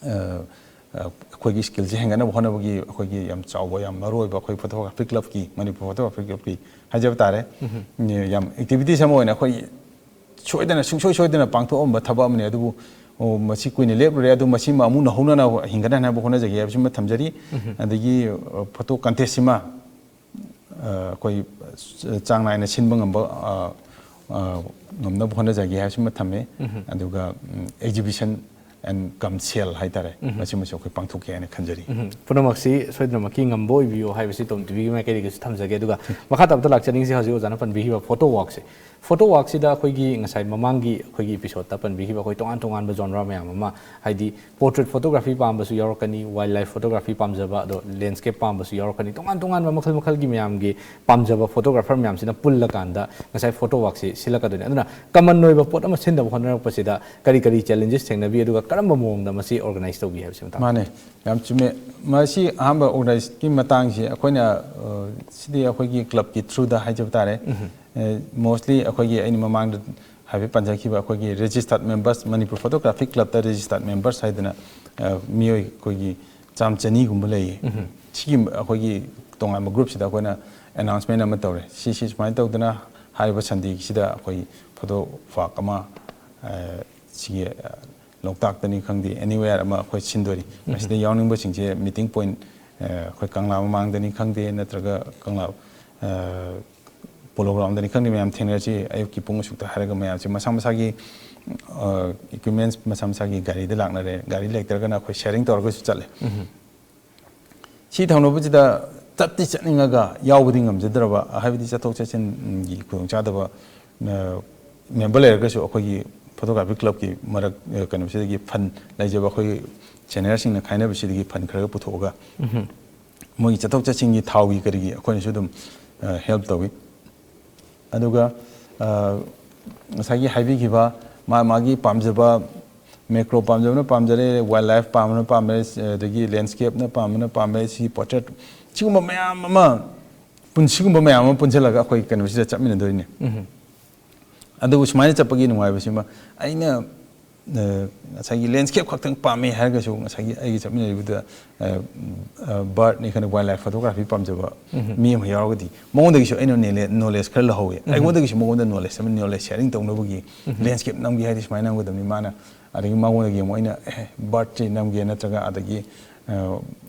ꯑ, ꯑꯩꯈꯣꯏꯒꯤ ꯁ꯭ꯀꯤꯜꯁꯦ ꯍꯦꯟꯒꯠꯅꯕ ꯍꯣꯠꯅꯕꯒꯤ ꯑꯩꯈꯣꯏꯒꯤ ꯌꯥꯝ ꯆꯥꯎꯕ, ꯌꯥꯝ ꯃꯔꯨ ꯑꯣꯏꯕ ꯑꯩꯈꯣꯏ ꯐꯣꯇꯣꯒ꯭ꯔꯥꯐꯤ ꯀ꯭ꯂꯕꯀꯤ, ꯃꯅꯤꯄꯨꯔ ꯐꯣꯇꯣꯒ꯭ꯔꯥꯐꯤ ꯀ꯭ꯂꯕꯀꯤ ꯍꯥꯏꯖꯕ ꯇꯥꯔꯦ꯫ ꯌꯥꯝ ꯑꯦꯛꯇꯤꯚꯤꯇꯤꯁ ꯑꯃ ꯑꯣꯏꯅ ꯑꯩꯈꯣꯏ ꯁꯣꯏꯗꯅ, ꯁꯨꯡꯁꯣꯏ ꯁꯣꯏꯗꯅ ꯄꯥꯡꯊꯣꯛꯑꯝꯕ ꯊꯕꯛ ꯑꯃꯅꯤ꯫ ꯑꯗꯨꯕꯨ, ꯑꯣ, ꯃꯁꯤ ꯀꯨꯏꯅ ꯂꯦꯞꯂꯨꯔꯦ, ꯑꯗꯨ ꯃꯁꯤꯃ ꯑꯃꯨꯛ ꯅꯧꯍꯧꯅꯅ ꯍꯤꯡꯒꯠꯍꯟꯅꯕ ꯍꯣꯠꯅꯖꯒꯦ ꯍꯥꯏꯕꯁꯤꯃ ꯊꯝꯖꯔꯤ꯫ ꯑꯗꯒꯤ, ꯑ, ꯐꯣꯇꯣ ꯀꯟꯇꯦꯁꯁꯤꯃ, ꯑ, ꯑꯩꯈꯣꯏ ꯆꯥꯡ ꯅꯥꯏꯅ ꯁꯤꯟꯕ ꯉꯝꯕ, ꯑ, ꯑ, ꯉꯝꯅꯕ ꯍꯣꯠꯅꯖꯒꯦ ꯍꯥꯏꯕꯁꯤꯃ ꯊꯝꯃꯦ꯫ ꯑꯗꯨꯒ, ꯎꯝ, exhibition and cum sale ꯍꯥꯏꯇꯥꯔꯦ, ꯃꯁꯤꯃꯁꯨ ꯑꯩꯈꯣꯏ ꯄꯥꯡꯊꯣꯛꯀꯦ ꯍꯥꯏꯅ ꯈꯟꯖꯔꯤ꯫ ꯎꯝ, ꯄꯨꯝꯅꯃꯛꯁꯤ ꯁꯣꯏꯗꯅꯃꯛꯀꯤ ꯉꯝꯕ ꯑꯣꯏꯕꯤꯌꯨ ꯍꯥꯏꯕꯁꯤ ꯇꯣꯝ ꯇꯤꯚꯤꯒꯤ ꯃꯥꯏꯀꯩꯗꯒꯤꯁꯨ ꯊꯝꯖꯒꯦ꯫ ꯑꯗꯨꯒ ꯃꯈꯥ ꯇꯥꯕꯗ ꯂꯥꯛꯆꯅꯤꯡꯁꯤ ꯍꯧꯖꯤꯛ ꯑꯣꯖꯥꯅ ꯄꯟꯕꯤꯈꯤꯕ ꯐꯣꯇꯣ ꯋꯥꯛꯁꯦ꯫ ꯐꯣꯇꯣ ꯋꯥꯛꯁꯤꯗ ꯑꯩꯈꯣꯏꯒꯤ ꯉꯁꯥꯏ ꯃꯃꯥꯡꯒꯤ ꯑꯩꯈꯣꯏꯒꯤ ꯏꯄꯤꯁꯣꯗꯇ ꯄꯟꯕꯤꯈꯤꯕ ꯑꯩꯈꯣꯏ ꯇꯣꯉꯥꯟ ꯇꯣꯉꯥꯟꯕ ꯖꯣꯟꯔꯥ ꯃꯌꯥꯝ ꯑꯃ, ꯍꯥꯏꯗꯤ ꯄꯣꯔꯇ꯭ꯔꯦꯠ ꯐꯣꯇꯣꯒ꯭ꯔꯥꯐꯤ ꯄꯥꯝꯕꯁꯨ ꯌꯥꯎꯔꯛꯀꯅꯤ, ꯋꯥꯏꯜ ꯂꯥꯏꯐ ꯐꯣꯇꯣꯒ꯭ꯔꯥꯐꯤ ꯄꯥꯝꯖꯕ, ꯑꯗꯣ ꯂꯦꯟꯁꯀꯦꯞ ꯄꯥꯝꯕꯁꯨ ꯌꯥꯎꯔꯛꯀꯅꯤ꯫ ꯇꯣꯉꯥꯟ ꯇꯣꯉꯥꯟꯕ ꯃꯈꯜ ꯃꯈꯜꯒꯤ ꯃꯌꯥꯝꯒꯤ ꯄꯥꯝꯖꯕ ꯐꯣꯇꯣꯒ꯭ꯔꯥꯐꯔ ꯃꯌꯥꯝꯁꯤꯅ ꯄꯨꯜꯂꯀꯥꯟꯗ ꯉꯁꯥꯏ ꯐꯣꯇꯣ ꯋꯥꯛꯁꯤ ꯁꯤꯜꯂꯛꯀꯗꯣꯏꯅꯤ꯫ ꯑꯗꯨꯅ ꯀꯃꯟ ꯑꯣꯏꯕ ꯄꯣꯠ ꯑꯃ ꯁꯤꯟꯅꯕ ꯍꯣꯠꯅꯔꯛꯄꯁꯤꯗ ꯀꯔꯤ ꯀꯔꯤ ꯆꯦꯂꯦꯟꯖꯦꯁ ꯊꯦꯡꯅꯕꯤ, ꯑꯗꯨꯒ ꯀꯔꯝꯕ ꯃꯑꯣꯡꯗ ꯃꯁꯤ ꯑꯣꯔꯒꯅꯥꯏꯖ ꯇꯧꯕꯤ ꯍꯥꯏꯕꯁꯤ ꯃꯇꯥꯡꯗ꯫ ꯃꯥꯅꯦ, ꯌꯥꯝ ꯆꯨꯝꯃꯦ꯫ ꯃꯁꯤ ꯑꯍꯥꯟꯕ ꯑꯣꯔꯒꯅꯥꯏꯖꯀꯤ ꯃꯇꯥꯡꯁꯤ ꯑꯩꯈꯣꯏꯅ, ꯑ, ꯁꯤꯗꯤ ꯑꯩꯈꯣꯏꯒꯤ ꯀ꯭ꯂꯕꯀꯤ ꯊ꯭ꯔꯨꯗ ꯍꯥꯏꯖꯕ ꯇꯥꯔꯦ꯫ ꯎꯝ꯫ ꯑ, mostly ꯑꯩꯈꯣꯏꯒꯤ ꯑꯩꯅ ꯃꯃꯥꯡꯗ ꯍꯥꯏꯐꯦꯠ ꯄꯟꯖꯈꯤꯕ ꯑꯩꯈꯣꯏꯒꯤ registered members, ꯃꯅꯤꯄꯨꯔ ꯐꯣꯇꯣꯒ꯭ꯔꯥꯐꯤ ꯀ꯭ꯂꯕꯇ registered members ꯍꯥꯏꯗꯅ, ꯑ, ꯃꯤꯑꯣꯏ ꯑꯩꯈꯣꯏꯒꯤ ꯆꯥꯝ ꯆꯅꯤꯒꯨꯝꯕ ꯂꯩꯌꯦ꯫ ꯎꯝ꯫ ꯁꯤꯒꯤ ꯑꯩꯈꯣꯏꯒꯤ ꯇꯣꯉꯥꯟꯕ ꯒ꯭ꯔꯨꯞꯁꯤꯗ ꯑꯩꯈꯣꯏꯅ ꯑꯦꯅꯥꯎꯟꯁꯃꯦꯟ ꯑꯃ ꯇꯧꯔꯦ꯫ ꯁꯤ, ꯁꯤ ꯁꯨꯃꯥꯏꯅ ꯇꯧꯗꯅ ꯍꯥꯏꯔꯤꯕ ꯁꯟꯗꯦꯒꯤꯁꯤꯗ ꯑꯩꯈꯣꯏ ꯐꯣꯇꯣ ꯋꯥꯛ ꯑꯃ, ꯑ, ꯁꯤꯒꯤ, ꯑ, ꯂꯣꯛꯇꯥꯛꯇꯅꯤ ꯈꯪꯗꯦ, anywhere ꯑꯃ ꯑꯩꯈꯣꯏ ꯁꯤꯟꯗꯣꯔꯤ꯫ ꯎꯝ꯫ ꯃꯁꯤꯗ ꯌꯥꯎꯅꯤꯡꯕꯁꯤꯡꯁꯦ meeting point, ꯑ, ꯑꯩꯈꯣꯏ ꯀꯪꯂꯥ ꯃꯃꯥꯡꯗꯅꯤ ꯈꯪꯗꯦ, ꯅꯠꯇ꯭ꯔꯒ ꯀꯪꯂꯥ, ꯑ, ꯄꯣꯂꯣ ꯒ꯭ꯔꯥꯎꯟꯗꯅꯤ ꯈꯪꯗꯦ, ꯃꯌꯥꯝ ꯊꯦꯡꯅꯔꯁꯤ꯫ ꯑꯌꯨꯛꯀꯤ ꯄꯨꯡ ꯑꯁꯨꯛꯇ ꯍꯥꯏꯔꯒ ꯃꯌꯥꯝꯁꯦ ꯃꯁꯥ ꯃꯁꯥꯒꯤ, ꯑ, equipments ꯃꯁꯥ ꯃꯁꯥꯒꯤ ꯒꯥꯔꯤꯗ ꯂꯥꯛꯅꯔꯦ꯫ ꯒꯥꯔꯤ ꯂꯩꯇ꯭ꯔꯒꯅ ꯑꯩꯈꯣꯏ ꯁꯦꯌꯥꯔꯤꯡ ꯇꯧꯔꯒꯁꯨ ꯆꯠꯂꯦ꯫ ꯎꯝ꯫ ꯁꯤ ꯊꯧꯅꯕꯁꯤꯗ ꯆꯠꯇꯤ ꯆꯠꯅꯤꯡꯉꯒ ꯌꯥꯎꯕꯗꯤ ꯉꯝꯖꯗ꯭ꯔꯕ, ꯍꯥꯏꯕꯗꯤ ꯆꯠꯊꯣꯛ ꯆꯠꯁꯤꯟꯒꯤ ꯈꯨꯗꯣꯡꯆꯥꯗꯕ, ꯑ, ꯃꯦꯝꯕꯔ ꯂꯩꯔꯒꯁꯨ ꯑꯩꯈꯣꯏꯒꯤ ꯐꯣꯇꯣꯒ꯭ꯔꯥꯐꯤ ꯀ꯭ꯂꯕꯀꯤ ꯃꯔꯛ ꯑ, ꯀꯩꯅꯣꯁꯤꯗꯒꯤ ꯐꯟ ꯂꯩꯖꯕ ꯑꯩꯈꯣꯏꯒꯤ ꯁꯦꯅꯤꯌꯔꯁꯤꯡꯅ ꯈꯥꯏꯅꯕꯁꯤꯗꯒꯤ ꯐꯟ ꯈꯔꯒ ꯄꯨꯊꯣꯛꯑꯒ ꯃꯣꯏꯒꯤ ꯆꯠꯊꯣꯛ ꯆꯠꯁꯤꯟꯒꯤ ꯊꯥꯎꯒꯤ ꯀꯔꯤꯒꯤ ꯑꯩꯈꯣꯏꯅꯁꯨ ꯑꯗꯨꯝ ꯍꯦꯜꯞ ꯇꯧꯏ꯫ ꯑꯗꯨꯒ ꯑ, ꯉꯁꯥꯏꯒꯤ ꯍꯥꯏꯕꯤꯈꯤꯕ ꯃꯥ ꯃꯥꯒꯤ ꯄꯥꯝꯖꯕ, ꯃꯦꯀ꯭ꯔꯣ ꯄꯥꯝꯖꯕꯅ ꯄꯥꯝꯖꯔꯦ, ꯋꯥꯏꯜ ꯂꯥꯏꯐ ꯄꯥꯝꯕꯅ ꯄꯥꯝꯃꯦ, ꯑꯗꯒꯤ ꯂꯦꯟꯁ꯭ꯀꯦꯞꯅ ꯄꯥꯝꯕꯅ ꯄꯥꯝꯃꯦ, ꯁꯤ ꯄꯣꯔꯇ꯭ꯔꯦꯠ, ꯁꯤꯒꯨꯝꯕ ꯃꯌꯥꯝ ꯑꯃ ꯄꯨꯟꯁꯤꯒꯨꯝꯕ ꯃꯌꯥꯝ ꯑꯃ ꯄꯨꯟꯁꯤꯜꯂꯒ ꯑꯩꯈꯣꯏ ꯀꯩꯅꯣꯁꯤꯗ ꯆꯠꯃꯤꯟꯅꯗꯣꯏꯅꯦ꯫ ꯑꯗꯨꯕꯨ ꯁꯨꯃꯥꯏꯅ ꯆꯠꯄꯒꯤ ꯅꯨꯡꯉꯥꯏꯕꯁꯤꯃ ꯑꯩꯅ ꯑ, ꯉꯁꯥꯏꯒꯤ ꯂꯦꯟꯁ꯭ꯀꯦꯞ ꯈꯛꯇꯪ ꯄꯥꯝꯃꯦ ꯍꯥꯏꯔꯒꯁꯨ ꯉꯁꯥꯏꯒꯤ ꯑꯩꯒꯤ ꯆꯠꯃꯤꯟꯅꯔꯤꯕꯗꯨꯗ ꯕꯥꯔꯠꯅꯤ ꯈꯪꯗꯦ, ꯋꯥꯏꯜ ꯂꯥꯏꯐ ꯐꯣꯇꯣꯒ꯭ꯔꯥꯐꯤ ꯄꯥꯝꯖꯕ ꯃꯤ ꯑꯃ ꯌꯥꯎꯔꯒꯗꯤ ꯃꯉꯣꯟꯗꯒꯤꯁꯨ ꯑꯩꯅ ꯅꯣꯂꯦꯖ ꯈꯔ ꯂꯧꯍꯧꯋꯦ꯫ ꯑꯩꯉꯣꯟꯗꯒꯤꯁꯨ ꯃꯉꯣꯟꯗ ꯅꯣꯂꯦꯖ ꯑꯃ, ꯅꯣꯂꯦꯖ ꯁꯦꯌꯥꯔꯤꯡ ꯇꯧꯅꯕꯒꯤ ꯂꯦꯟꯁ꯭ꯀꯦꯞ ꯅꯝꯒꯦ ꯍꯥꯏꯗꯤ ꯁꯨꯃꯥꯏꯅ ꯅꯝꯒꯗꯕꯅꯤ꯫ ꯃꯥꯅ ꯑꯗꯒꯤ ꯃꯉꯣꯟꯗꯒꯤ ꯑꯃꯨꯛ ꯑꯩꯅ ꯑꯦ ꯕꯥꯔꯠꯁꯤ ꯅꯝꯒꯦ ꯅꯠꯇ꯭ꯔꯒ ꯑꯗꯒꯤ ꯑ,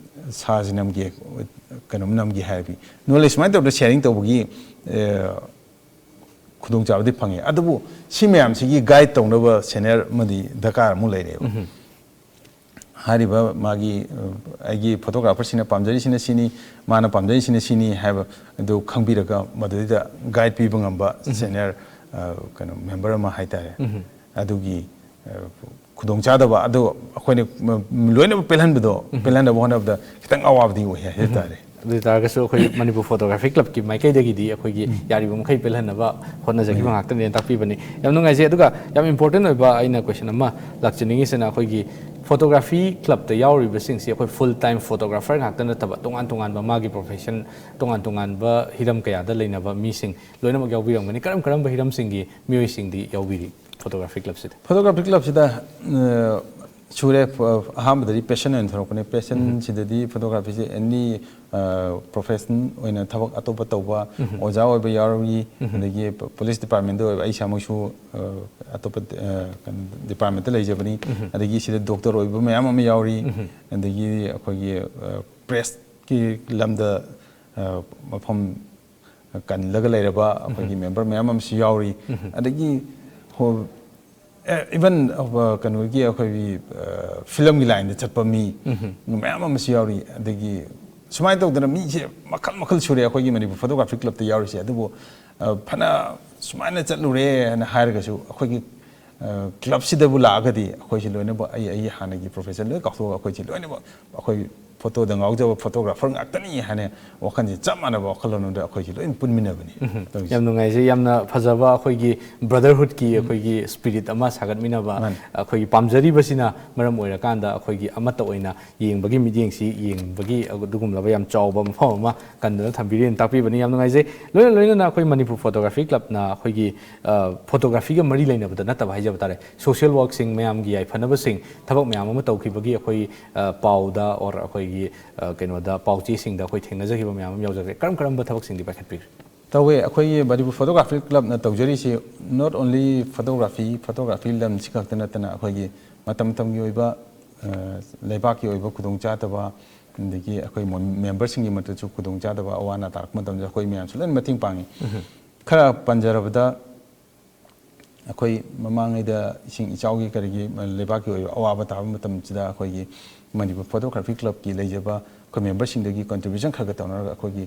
ꯁꯥꯁꯤ ꯅꯝꯒꯦ, ꯀꯩꯅꯣꯝ ꯅꯝꯒꯦ ꯍꯥꯏꯔꯗꯤ ꯅꯣꯂꯦꯖ ꯁꯨꯃꯥꯏꯅ ꯇꯧꯗꯅ ꯁꯦꯌꯥꯔꯤꯡ ꯇꯧꯕꯒꯤ ꯑ, ꯈꯨꯗꯣꯡꯆꯥꯕꯗꯤ ꯐꯪꯉꯦ꯫ ꯑꯗꯨꯕꯨ ꯁꯤ ꯃꯌꯥꯝꯁꯤꯒꯤ ꯒꯥꯏꯗ ꯇꯧꯅꯕ ꯁꯦꯅꯤꯌꯔ ꯑꯃꯗꯤ ꯗꯔꯀꯥꯔ ꯑꯃꯨꯛ ꯂꯩꯔꯦꯕ꯫ ꯍꯥꯏꯔꯤꯕ ꯃꯥꯒꯤ ꯑ, ꯑꯩꯒꯤ ꯐꯣꯇꯣꯒ꯭ꯔꯥꯐꯔꯁꯤꯅ ꯄꯥꯝꯖꯔꯤꯁꯤꯅ ꯁꯤꯅꯤ, ꯃꯥꯅ ꯄꯥꯝꯖꯔꯤꯁꯤꯅ ꯁꯤꯅꯤ ꯍꯥꯏꯕ ꯑꯗꯨ ꯈꯪꯕꯤꯔꯒ ꯃꯗꯨꯗꯩꯗ ꯒꯥꯏꯗ ꯄꯤꯕ ꯉꯝꯕ ꯁꯦꯅꯤꯌꯔ ꯑ, ꯀꯩꯅꯣ ꯃꯦꯝꯕꯔ ꯑꯃ ꯍꯥꯏꯇꯥꯔꯦ꯫ ꯑꯗꯨꯒꯤ ꯑ, ꯈꯨꯗꯣꯡꯆꯥꯗꯕ ꯑꯗꯨ ꯑꯩꯈꯣꯏꯅ ꯂꯣꯏꯅꯃꯛ ꯄꯦꯜꯍꯟꯕꯗꯣ, ꯄꯦꯜꯍꯟꯅꯕ ꯍꯣꯠꯅꯕꯗ ꯈꯤꯇꯪ ꯑꯋꯥꯕꯗꯤ ꯑꯣꯏ ꯍꯥꯏ ꯇꯥꯔꯦ꯫ ꯑꯗꯨ ꯑꯣꯏꯇꯥꯔꯒꯁꯨ ꯑꯩꯈꯣꯏ ꯃꯅꯤꯄꯨꯔ ꯐꯣꯇꯣꯒ꯭ꯔꯥꯐꯤ ꯀ꯭ꯂꯕꯀꯤ ꯃꯥꯏꯀꯩꯗꯒꯤꯗꯤ ꯑꯩꯈꯣꯏꯒꯤ ꯌꯥꯔꯤꯕ ꯃꯈꯩ ꯄꯦꯜꯍꯟꯅꯕ ꯍꯣꯠꯅꯖꯈꯤꯕ ꯉꯥꯛꯇꯅꯦꯅ ꯇꯥꯛꯄꯤꯕꯅꯤ꯫ ꯌꯥꯝ ꯅꯨꯡꯉꯥꯏꯖꯩ꯫ ꯑꯗꯨꯒ ꯌꯥꯝ ꯏꯝꯄꯣꯔꯇꯦꯟ ꯑꯣꯏꯕ ꯑꯩꯅ ꯀꯣꯏꯁꯟ ꯑꯃ ꯂꯥꯛꯆꯅꯤꯡꯉꯤꯁꯤꯅ, ꯑꯩꯈꯣꯏꯒꯤ ꯐꯣꯇꯣꯒ꯭ꯔꯥꯐꯤ ꯀ꯭ꯂꯕꯇ ꯌꯥꯎꯔꯤꯕꯁꯤꯡꯁꯤ ꯑꯩꯈꯣꯏ ꯐꯨꯜ ꯇꯥꯏꯝ ꯐꯣꯇꯣꯒ꯭ꯔꯥꯐꯔ ꯉꯥꯛꯇ ꯅꯠꯇꯕ ꯇꯣꯉꯥꯟ ꯇꯣꯉꯥꯟꯕ ꯃꯥꯒꯤ ꯄ꯭ꯔꯣꯐꯦꯁꯟ, ꯇꯣꯉꯥꯟ ꯇꯣꯉꯥꯟꯕ ꯍꯤꯔꯝ ꯀꯌꯥꯗ ꯂꯩꯅꯕ ꯃꯤꯁꯤꯡ ꯂꯣꯏꯅꯃꯛ ꯌꯥꯎꯕꯤꯔꯝꯒꯅꯤ꯫ ꯀꯔꯝ ꯀꯔꯝꯕ ꯍꯤꯔꯝꯁꯤꯡꯒꯤ ꯃꯤꯑꯣꯏꯁꯤꯡꯗꯤ ꯌꯥꯎꯕꯤꯔꯤ ꯐꯣꯇꯣꯒ꯭ꯔꯥꯐꯤ ꯀ꯭ꯂꯕꯁꯤꯗ? ꯐꯣꯇꯣꯒ꯭ꯔꯥꯐꯤ ꯀ꯭ꯂꯕꯁꯤꯗ ꯑ, ꯁꯨꯔꯦ꯫ ꯐ-, ꯑꯍꯥꯟꯕꯗꯗꯤ ꯄꯦꯁꯟ ꯑꯣꯏꯅ ꯊꯣꯔꯛꯄꯅꯦ꯫ ꯄꯦꯁꯟꯁꯤꯗꯗꯤ ꯐꯣꯇꯣꯒ꯭ꯔꯥꯐꯤꯁꯦ ꯑꯦꯅꯤ ꯄ꯭ꯔꯣꯐꯦꯁꯟ ꯑꯣꯏꯅ ꯊꯕꯛ ꯑꯇꯣꯞꯄ ꯇꯧꯕ, ꯑꯣꯖꯥ ꯑꯣꯏꯕ ꯌꯥꯎꯔꯤ, ꯑꯗꯒꯤ ꯄꯨꯂꯤꯁ ꯗꯤꯄꯥꯔꯠꯃꯦꯟꯗ ꯑꯣꯏꯕ, ꯑꯩ ꯏꯁꯥꯃꯛꯁꯨ ꯑ, ꯑꯇꯣꯞꯄ ꯑ, ꯀꯩꯅꯣ, ꯗꯤꯄꯥꯔꯠꯃꯦꯟꯇ ꯂꯩꯖꯕꯅꯤ꯫ ꯑꯗꯒꯤ ꯁꯤꯗ ꯗꯣꯛꯇꯔ ꯑꯣꯏꯕ ꯃꯌꯥꯝ ꯑꯃ ꯌꯥꯎꯔꯤ, ꯑꯗꯒꯤ ꯑꯩꯈꯣꯏꯒꯤ ꯑ, ꯄ꯭ꯔꯦꯁꯀꯤ ꯂꯝꯗ ꯑ, ꯃꯐꯝ ꯀꯜꯂꯒ ꯂꯩꯔꯕ ꯑꯩꯈꯣꯏꯒꯤ ꯃꯦꯝꯕꯔ ꯃꯌꯥꯝ ꯑꯃꯁꯨ ꯌꯥꯎꯔꯤ꯫ ꯑꯗꯒꯤ ꯍꯣ-, ꯑꯦ, ꯏꯚꯟ, ꯑ, ꯀꯩꯅꯣꯒꯤ ꯑꯩꯈꯣꯏꯒꯤ, ꯑ, ꯐꯤꯂꯝꯒꯤ ꯂꯥꯏꯟꯗ ꯆꯠꯄ ꯃꯤ ꯃꯌꯥꯝ ꯑꯃꯁꯨ ꯌꯥꯎꯔꯤ꯫ ꯑꯗꯒꯤ ꯁꯨꯃꯥꯏꯅ ꯇꯧꯗꯅ ꯃꯤꯁꯦ ꯃꯈꯜ ꯃꯈꯜ ꯁꯨꯔꯦ ꯑꯩꯈꯣꯏꯒꯤ ꯃꯅꯤꯄꯨꯔ ꯐꯣꯇꯣꯒ꯭ꯔꯥꯐꯤ ꯀ꯭ꯂꯕꯇ ꯌꯥꯎꯔꯤꯁꯦ꯫ ꯑꯗꯨꯕꯨ ꯑ, ꯐꯅ ꯁꯨꯃꯥꯏꯅ ꯆꯠꯂꯨꯔꯦ ꯍꯥꯏꯅ ꯍꯥꯏꯔꯒꯁꯨ, ꯑꯩꯈꯣꯏꯒꯤ ꯑ, ꯀ꯭ꯂꯕꯁꯤꯗꯕꯨ ꯂꯥꯛꯑꯒꯗꯤ ꯑꯩꯈꯣꯏꯁꯦ ꯂꯣꯏꯅꯃꯛ ꯑꯩ ꯑꯩꯒꯤ ꯍꯥꯟꯅꯒꯤ ꯄ꯭ꯔꯣꯐꯦꯁꯟ ꯂꯣꯏ ꯀꯥꯎꯊꯣꯛꯑꯒ ꯑꯩꯈꯣꯏꯁꯦ ꯂꯣꯏꯅꯃꯛ ꯑꯩꯈꯣꯏ ꯐꯣꯇꯣꯗ ꯉꯥꯎꯖꯕ ꯐꯣꯇꯣꯒ꯭ꯔꯥꯐꯔ ꯉꯥꯛꯇꯅꯤ ꯍꯥꯏꯅ ꯋꯥꯈꯜꯁꯦ ꯆꯞ ꯃꯥꯟꯅꯕ ꯋꯥꯈꯜꯂꯣꯟ ꯑꯃꯗ ꯑꯩꯈꯣꯏꯁꯦ ꯂꯣꯏꯅ ꯄꯨꯟꯃꯤꯟꯅꯕꯅꯤ ꯇꯧꯔꯤꯁꯦ꯫ ꯌꯥꯝ ꯅꯨꯡꯉꯥꯏꯖꯩ꯫ ꯌꯥꯝꯅ ꯐꯖꯕ ꯑꯩꯈꯣꯏꯒꯤ ꯕ꯭ꯔꯗꯔꯍꯨꯗꯀꯤ ꯑꯩꯈꯣꯏꯒꯤ ꯁ꯭ꯄꯤꯔꯤꯠ ꯑꯃ ꯁꯥꯒꯠꯃꯤꯟꯅꯕ, ꯃꯥꯅꯤ꯫ ꯑꯩꯈꯣꯏꯒꯤ ꯄꯥꯝꯖꯔꯤꯕꯁꯤꯅ ꯃꯔꯝ ꯑꯣꯏꯔꯀꯥꯟꯗ ꯑꯩꯈꯣꯏꯒꯤ ꯑꯃꯠꯇ ꯑꯣꯏꯅ ꯌꯦꯡꯕꯒꯤ ꯃꯤꯠꯌꯦꯡꯁꯤ ꯌꯦꯡꯕꯒꯤ ꯑꯗꯨꯒꯨꯝꯂꯕ ꯌꯥꯝ ꯆꯥꯎꯕ ꯃꯐꯝ ꯑꯃ ꯀꯟꯗꯨꯅ ꯊꯝꯕꯤꯔꯦꯅ ꯇꯥꯛꯄꯤꯕꯅꯤ꯫ ꯌꯥꯝ ꯅꯨꯡꯉꯥꯏꯖꯩ꯫ ꯂꯣꯏꯅ ꯂꯣꯏꯅꯅ ꯑꯩꯈꯣꯏ ꯃꯅꯤꯄꯨꯔ ꯐꯣꯇꯣꯒ꯭ꯔꯥꯐꯤ ꯀ꯭ꯂꯕꯅ ꯑꯩꯈꯣꯏꯒꯤ ꯑ, ꯐꯣꯇꯣꯒ꯭ꯔꯥꯐꯤꯒ ꯃꯔꯤ ꯂꯩꯅꯕꯗ ꯅꯠꯇꯕ ꯍꯥꯏꯖꯕ ꯇꯥꯔꯦ, ꯁꯣꯁꯤꯌꯦꯜ ꯋꯥꯔꯛꯁꯤꯡ, ꯃꯌꯥꯝꯒꯤ ꯌꯥꯏꯐꯅꯕꯁꯤꯡ, ꯊꯕꯛ ꯃꯌꯥꯝ ꯑꯃ ꯇꯧꯈꯤꯕꯒꯤ ꯑꯩꯈꯣꯏ ꯑ, ꯄꯥꯎꯗ or ꯑꯩꯈꯣꯏꯒꯤ ꯑ, ꯀꯩꯅꯣꯗ ꯄꯥꯎ ꯆꯦꯁꯤꯡꯗ ꯑꯩꯈꯣꯏ ꯊꯦꯡꯅꯖꯈꯤꯕ ꯃꯌꯥꯝ ꯑꯃ ꯌꯥꯎꯖꯈ꯭ꯔꯦ꯫ ꯀꯔꯝ ꯀꯔꯝꯕ ꯊꯕꯛꯁꯤꯡꯗꯤ ꯄꯥꯏꯈꯠꯄꯤꯈ꯭ꯔꯦ? ꯇꯧꯋꯦ꯫ ꯑꯩꯈꯣꯏꯒꯤ ꯃꯅꯤꯄꯨꯔ ꯐꯣꯇꯣꯒ꯭ꯔꯥꯐꯤ ꯀ꯭ꯂꯕꯅ ꯇꯧꯖꯔꯤꯁꯤ not only photography, ꯐꯣꯇꯣꯒ꯭ꯔꯥꯐꯤ ꯂꯝꯁꯤ ꯈꯛꯇ ꯅꯠꯇꯅ ꯑꯩꯈꯣꯏꯒꯤ ꯃꯇꯝ ꯃꯇꯝꯒꯤ ꯑꯣꯏꯕ ꯑ, ꯂꯩꯕꯥꯛꯀꯤ ꯑꯣꯏꯕ ꯈꯨꯗꯣꯡꯆꯥꯗꯕ, ꯑꯗꯒꯤ ꯑꯩꯈꯣꯏ ꯃꯣ- ꯃꯦꯝꯕꯔꯁꯤꯡꯒꯤ ꯃꯔꯛꯇꯁꯨ ꯈꯨꯗꯣꯡꯆꯥꯗꯕ ꯑꯋꯥ ꯑꯅꯥ ꯇꯥꯔꯛꯄ ꯃꯇꯝꯗ ꯑꯩꯈꯣꯏ ꯃꯌꯥꯝꯁꯨ ꯂꯣꯏꯅ ꯃꯇꯦꯡ ꯄꯥꯡꯉꯤ꯫ ꯈꯔ ꯄꯟꯖꯔꯕꯗ, ꯑꯩꯈꯣꯏ ꯃꯃꯥꯡꯉꯩꯗ ꯏꯁꯤꯡ ꯏꯆꯥꯎꯒꯤ ꯀꯔꯤꯒꯤ ꯂꯩꯕꯥꯛꯀꯤ ꯑꯣꯏꯕ ꯑꯋꯥꯕ ꯇꯥꯕ ꯃꯇꯝꯁꯤꯗ ꯑꯩꯈꯣꯏꯒꯤ ꯃꯅꯤꯄꯨꯔ ꯐꯣꯇꯣꯒ꯭ꯔꯥꯐꯤ ꯀ꯭ꯂꯕꯀꯤ ꯂꯩꯖꯕ ꯑꯩꯈꯣꯏ ꯃꯦꯝꯕꯔꯁꯤꯡꯗꯒꯤ ꯀꯣꯟꯇ꯭ꯔꯤꯕ꯭ꯌꯨꯁꯟ ꯈꯔ ꯈꯔ ꯇꯧꯅꯔꯒ ꯑꯩꯈꯣꯏꯒꯤ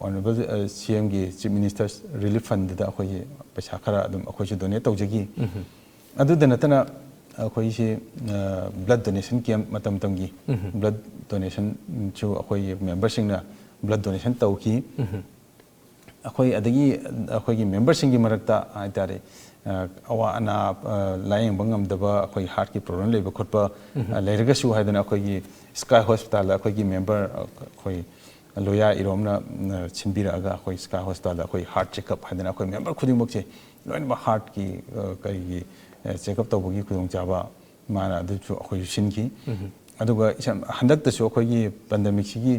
ꯑꯣꯅꯔꯦꯕꯜ ꯁꯤ ꯑꯦꯝꯒꯤ ꯆꯤꯐ ꯃꯤꯅꯤꯁꯇꯔꯁ ꯔꯤꯂꯤꯐ ꯐꯟꯗꯨꯗ ꯑꯩꯈꯣꯏꯒꯤ ꯄꯩꯁꯥ ꯈꯔ ꯑꯗꯨꯝ ꯑꯩꯈꯣꯏꯁꯨ ꯗꯣꯅꯦꯠ ꯇꯧꯖꯈꯤ꯫ ꯑꯗꯨꯗ ꯅꯠꯇꯅ ꯑꯩꯈꯣꯏꯁꯤ ꯕ꯭ꯂꯗ ꯗꯣꯅꯦꯁꯟ ꯀꯦꯝꯞ ꯃꯇꯝ ꯃꯇꯝꯒꯤ ꯕ꯭ꯂꯗ ꯗꯣꯅꯦꯁꯟꯁꯨ ꯑꯩꯈꯣꯏꯒꯤ ꯃꯦꯝꯕꯔꯁꯤꯡꯅ ꯕ꯭ꯂꯗ ꯗꯣꯅꯦꯁꯟ ꯇꯧꯈꯤ꯫ ꯑꯩꯈꯣꯏ ꯑꯗꯒꯤ ꯑꯩꯈꯣꯏꯒꯤ ꯃꯦꯝꯕꯔꯁꯤꯡꯒꯤ ꯃꯔꯛꯇ ꯍꯥꯏꯇꯥꯔꯦ, ꯑ, ꯑꯋꯥ ꯑꯅꯥ ꯑ, ꯂꯥꯌꯦꯡꯕ ꯉꯝꯗꯕ, ꯑꯩꯈꯣꯏ ꯍꯥꯔꯠꯀꯤ ꯄ꯭ꯔꯣꯕ꯭ꯂꯦꯝ ꯂꯩꯕ ꯈꯣꯠꯄ ꯑ, ꯂꯩꯔꯒꯁꯨ ꯍꯥꯏꯗꯅ ꯑꯩꯈꯣꯏꯒꯤ ꯁ꯭ꯀꯥꯏ ꯍꯣꯁꯄꯤꯇꯥꯜꯗ ꯑꯩꯈꯣꯏꯒꯤ ꯃꯦꯝꯕꯔ ꯑ, ꯑꯩꯈꯣꯏ ꯂꯣꯌꯥ ꯏꯔꯣꯝꯅ ꯑ, ꯁꯤꯟꯕꯤꯔꯛꯑꯒ ꯑꯩꯈꯣꯏ ꯁ꯭ꯀꯥꯏ ꯍꯣꯁꯄꯤꯇꯥꯜꯗ ꯑꯩꯈꯣꯏ ꯍꯥꯔꯠ ꯆꯦꯛꯑꯞ ꯍꯥꯏꯗꯅ ꯑꯩꯈꯣꯏ ꯃꯦꯝꯕꯔ ꯈꯨꯗꯤꯡꯃꯛꯁꯦ ꯂꯣꯏꯅꯃꯛ ꯍꯥꯔꯠꯀꯤ ꯑ, ꯀꯔꯤꯒꯤ ꯑ, ꯆꯦꯛꯑꯞ ꯇꯧꯕꯒꯤ ꯈꯨꯗꯣꯡꯆꯥꯕ ꯃꯥꯅ ꯑꯗꯨꯁꯨ ꯑꯩꯈꯣꯏꯁꯨ ꯁꯤꯟꯈꯤ꯫ ꯑꯗꯨꯒ ꯏꯁꯝ- ꯍꯟꯗꯛꯇꯁꯨ ꯑꯩꯈꯣꯏꯒꯤ ꯄꯦꯟꯗꯦꯃꯤꯛꯁꯤꯒꯤ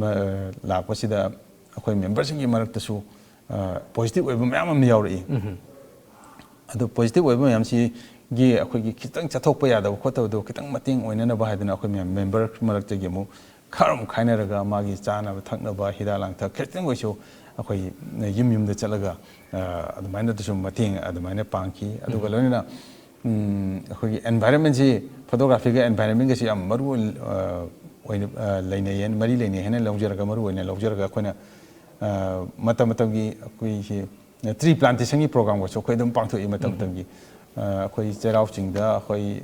ꯃ- ꯂꯥꯛꯄꯁꯤꯗ ꯑꯩꯈꯣꯏ ꯃꯦꯝꯕꯔꯁꯤꯡꯒꯤ ꯃꯔꯛꯇꯁꯨ ꯄꯣꯖꯤꯇꯤꯚ ꯑꯣꯏꯕ ꯃꯌꯥꯝ ꯑꯃ ꯌꯥꯎꯔꯛꯏ꯫ ꯑꯗꯨ ꯄꯣꯖꯤꯇꯤꯚ ꯑꯣꯏꯕ ꯃꯌꯥꯝꯁꯤꯒꯤ ꯑꯩꯈꯣꯏꯒꯤ ꯈꯤꯇꯪ ꯆꯠꯊꯣꯛꯄ ꯌꯥꯗꯕ ꯈꯣꯠꯇꯕꯗꯣ ꯈꯤꯇꯪ ꯃꯇꯦꯡ ꯑꯣꯏꯅꯅꯕ ꯍꯥꯏꯗꯅ ꯑꯩꯈꯣꯏ ꯃꯌꯥꯝ ꯃꯦꯝꯕꯔ ꯃꯔꯛꯇꯒꯤ ꯑꯃꯨꯛ ꯈꯔ ꯑꯃꯨꯛ ꯈꯥꯏꯅꯔꯒ ꯃꯥꯒꯤ ꯆꯥꯅꯕ ꯊꯛꯅꯕ ꯍꯤꯗꯥꯛ ꯂꯥꯡꯊꯛ ꯈꯤꯇꯪ ꯑꯣꯏꯁꯨ ꯑꯩꯈꯣꯏ ꯌꯨꯝ ꯌꯨꯝꯗ ꯆꯠꯂꯒ ꯑ, ꯑꯗꯨꯃꯥꯏꯅꯗꯁꯨ ꯃꯇꯦꯡ ꯑꯗꯨꯃꯥꯏꯅ ꯄꯥꯡꯈꯤ꯫ ꯑꯗꯨꯒ ꯂꯣꯏꯅꯅ ꯎꯝ, ꯑꯩꯈꯣꯏꯒꯤ ꯑꯦꯟꯚꯥꯏꯔꯟꯃꯦꯟꯁꯤ, ꯐꯣꯇꯣꯒ꯭ꯔꯥꯐꯤꯒ ꯑꯦꯟꯚꯥꯏꯔꯟꯃꯦꯟꯒꯁꯤ ꯌꯥꯝ ꯃꯔꯨ ꯑꯣꯏ- ꯑ, ꯑꯣꯏꯅ, ꯑ, ꯂꯩꯅꯩ ꯍꯥꯏꯅ, ꯃꯔꯤ ꯂꯩꯅꯩ ꯍꯥꯏꯅ ꯂꯧꯖꯔꯒ, ꯃꯔꯨ ꯑꯣꯏꯅ ꯂꯧꯖꯔꯒ ꯑꯩꯈꯣꯏꯅ, ꯑ, ꯃꯇꯝ ꯃꯇꯝꯒꯤ ꯑꯩꯈꯣꯏꯁꯤ tree plantationꯒꯤ programꯒꯁꯨ ꯑꯩꯈꯣꯏ ꯑꯗꯨꯝ ꯄꯥꯡꯊꯣꯛꯏ꯫ ꯃꯇꯝ ꯎꯝ꯫ ꯃꯇꯝꯒꯤ, ꯑ, ꯑꯩꯈꯣꯏ ꯆꯩꯔꯥꯎ ꯆꯤꯡꯗ ꯑꯩꯈꯣꯏ,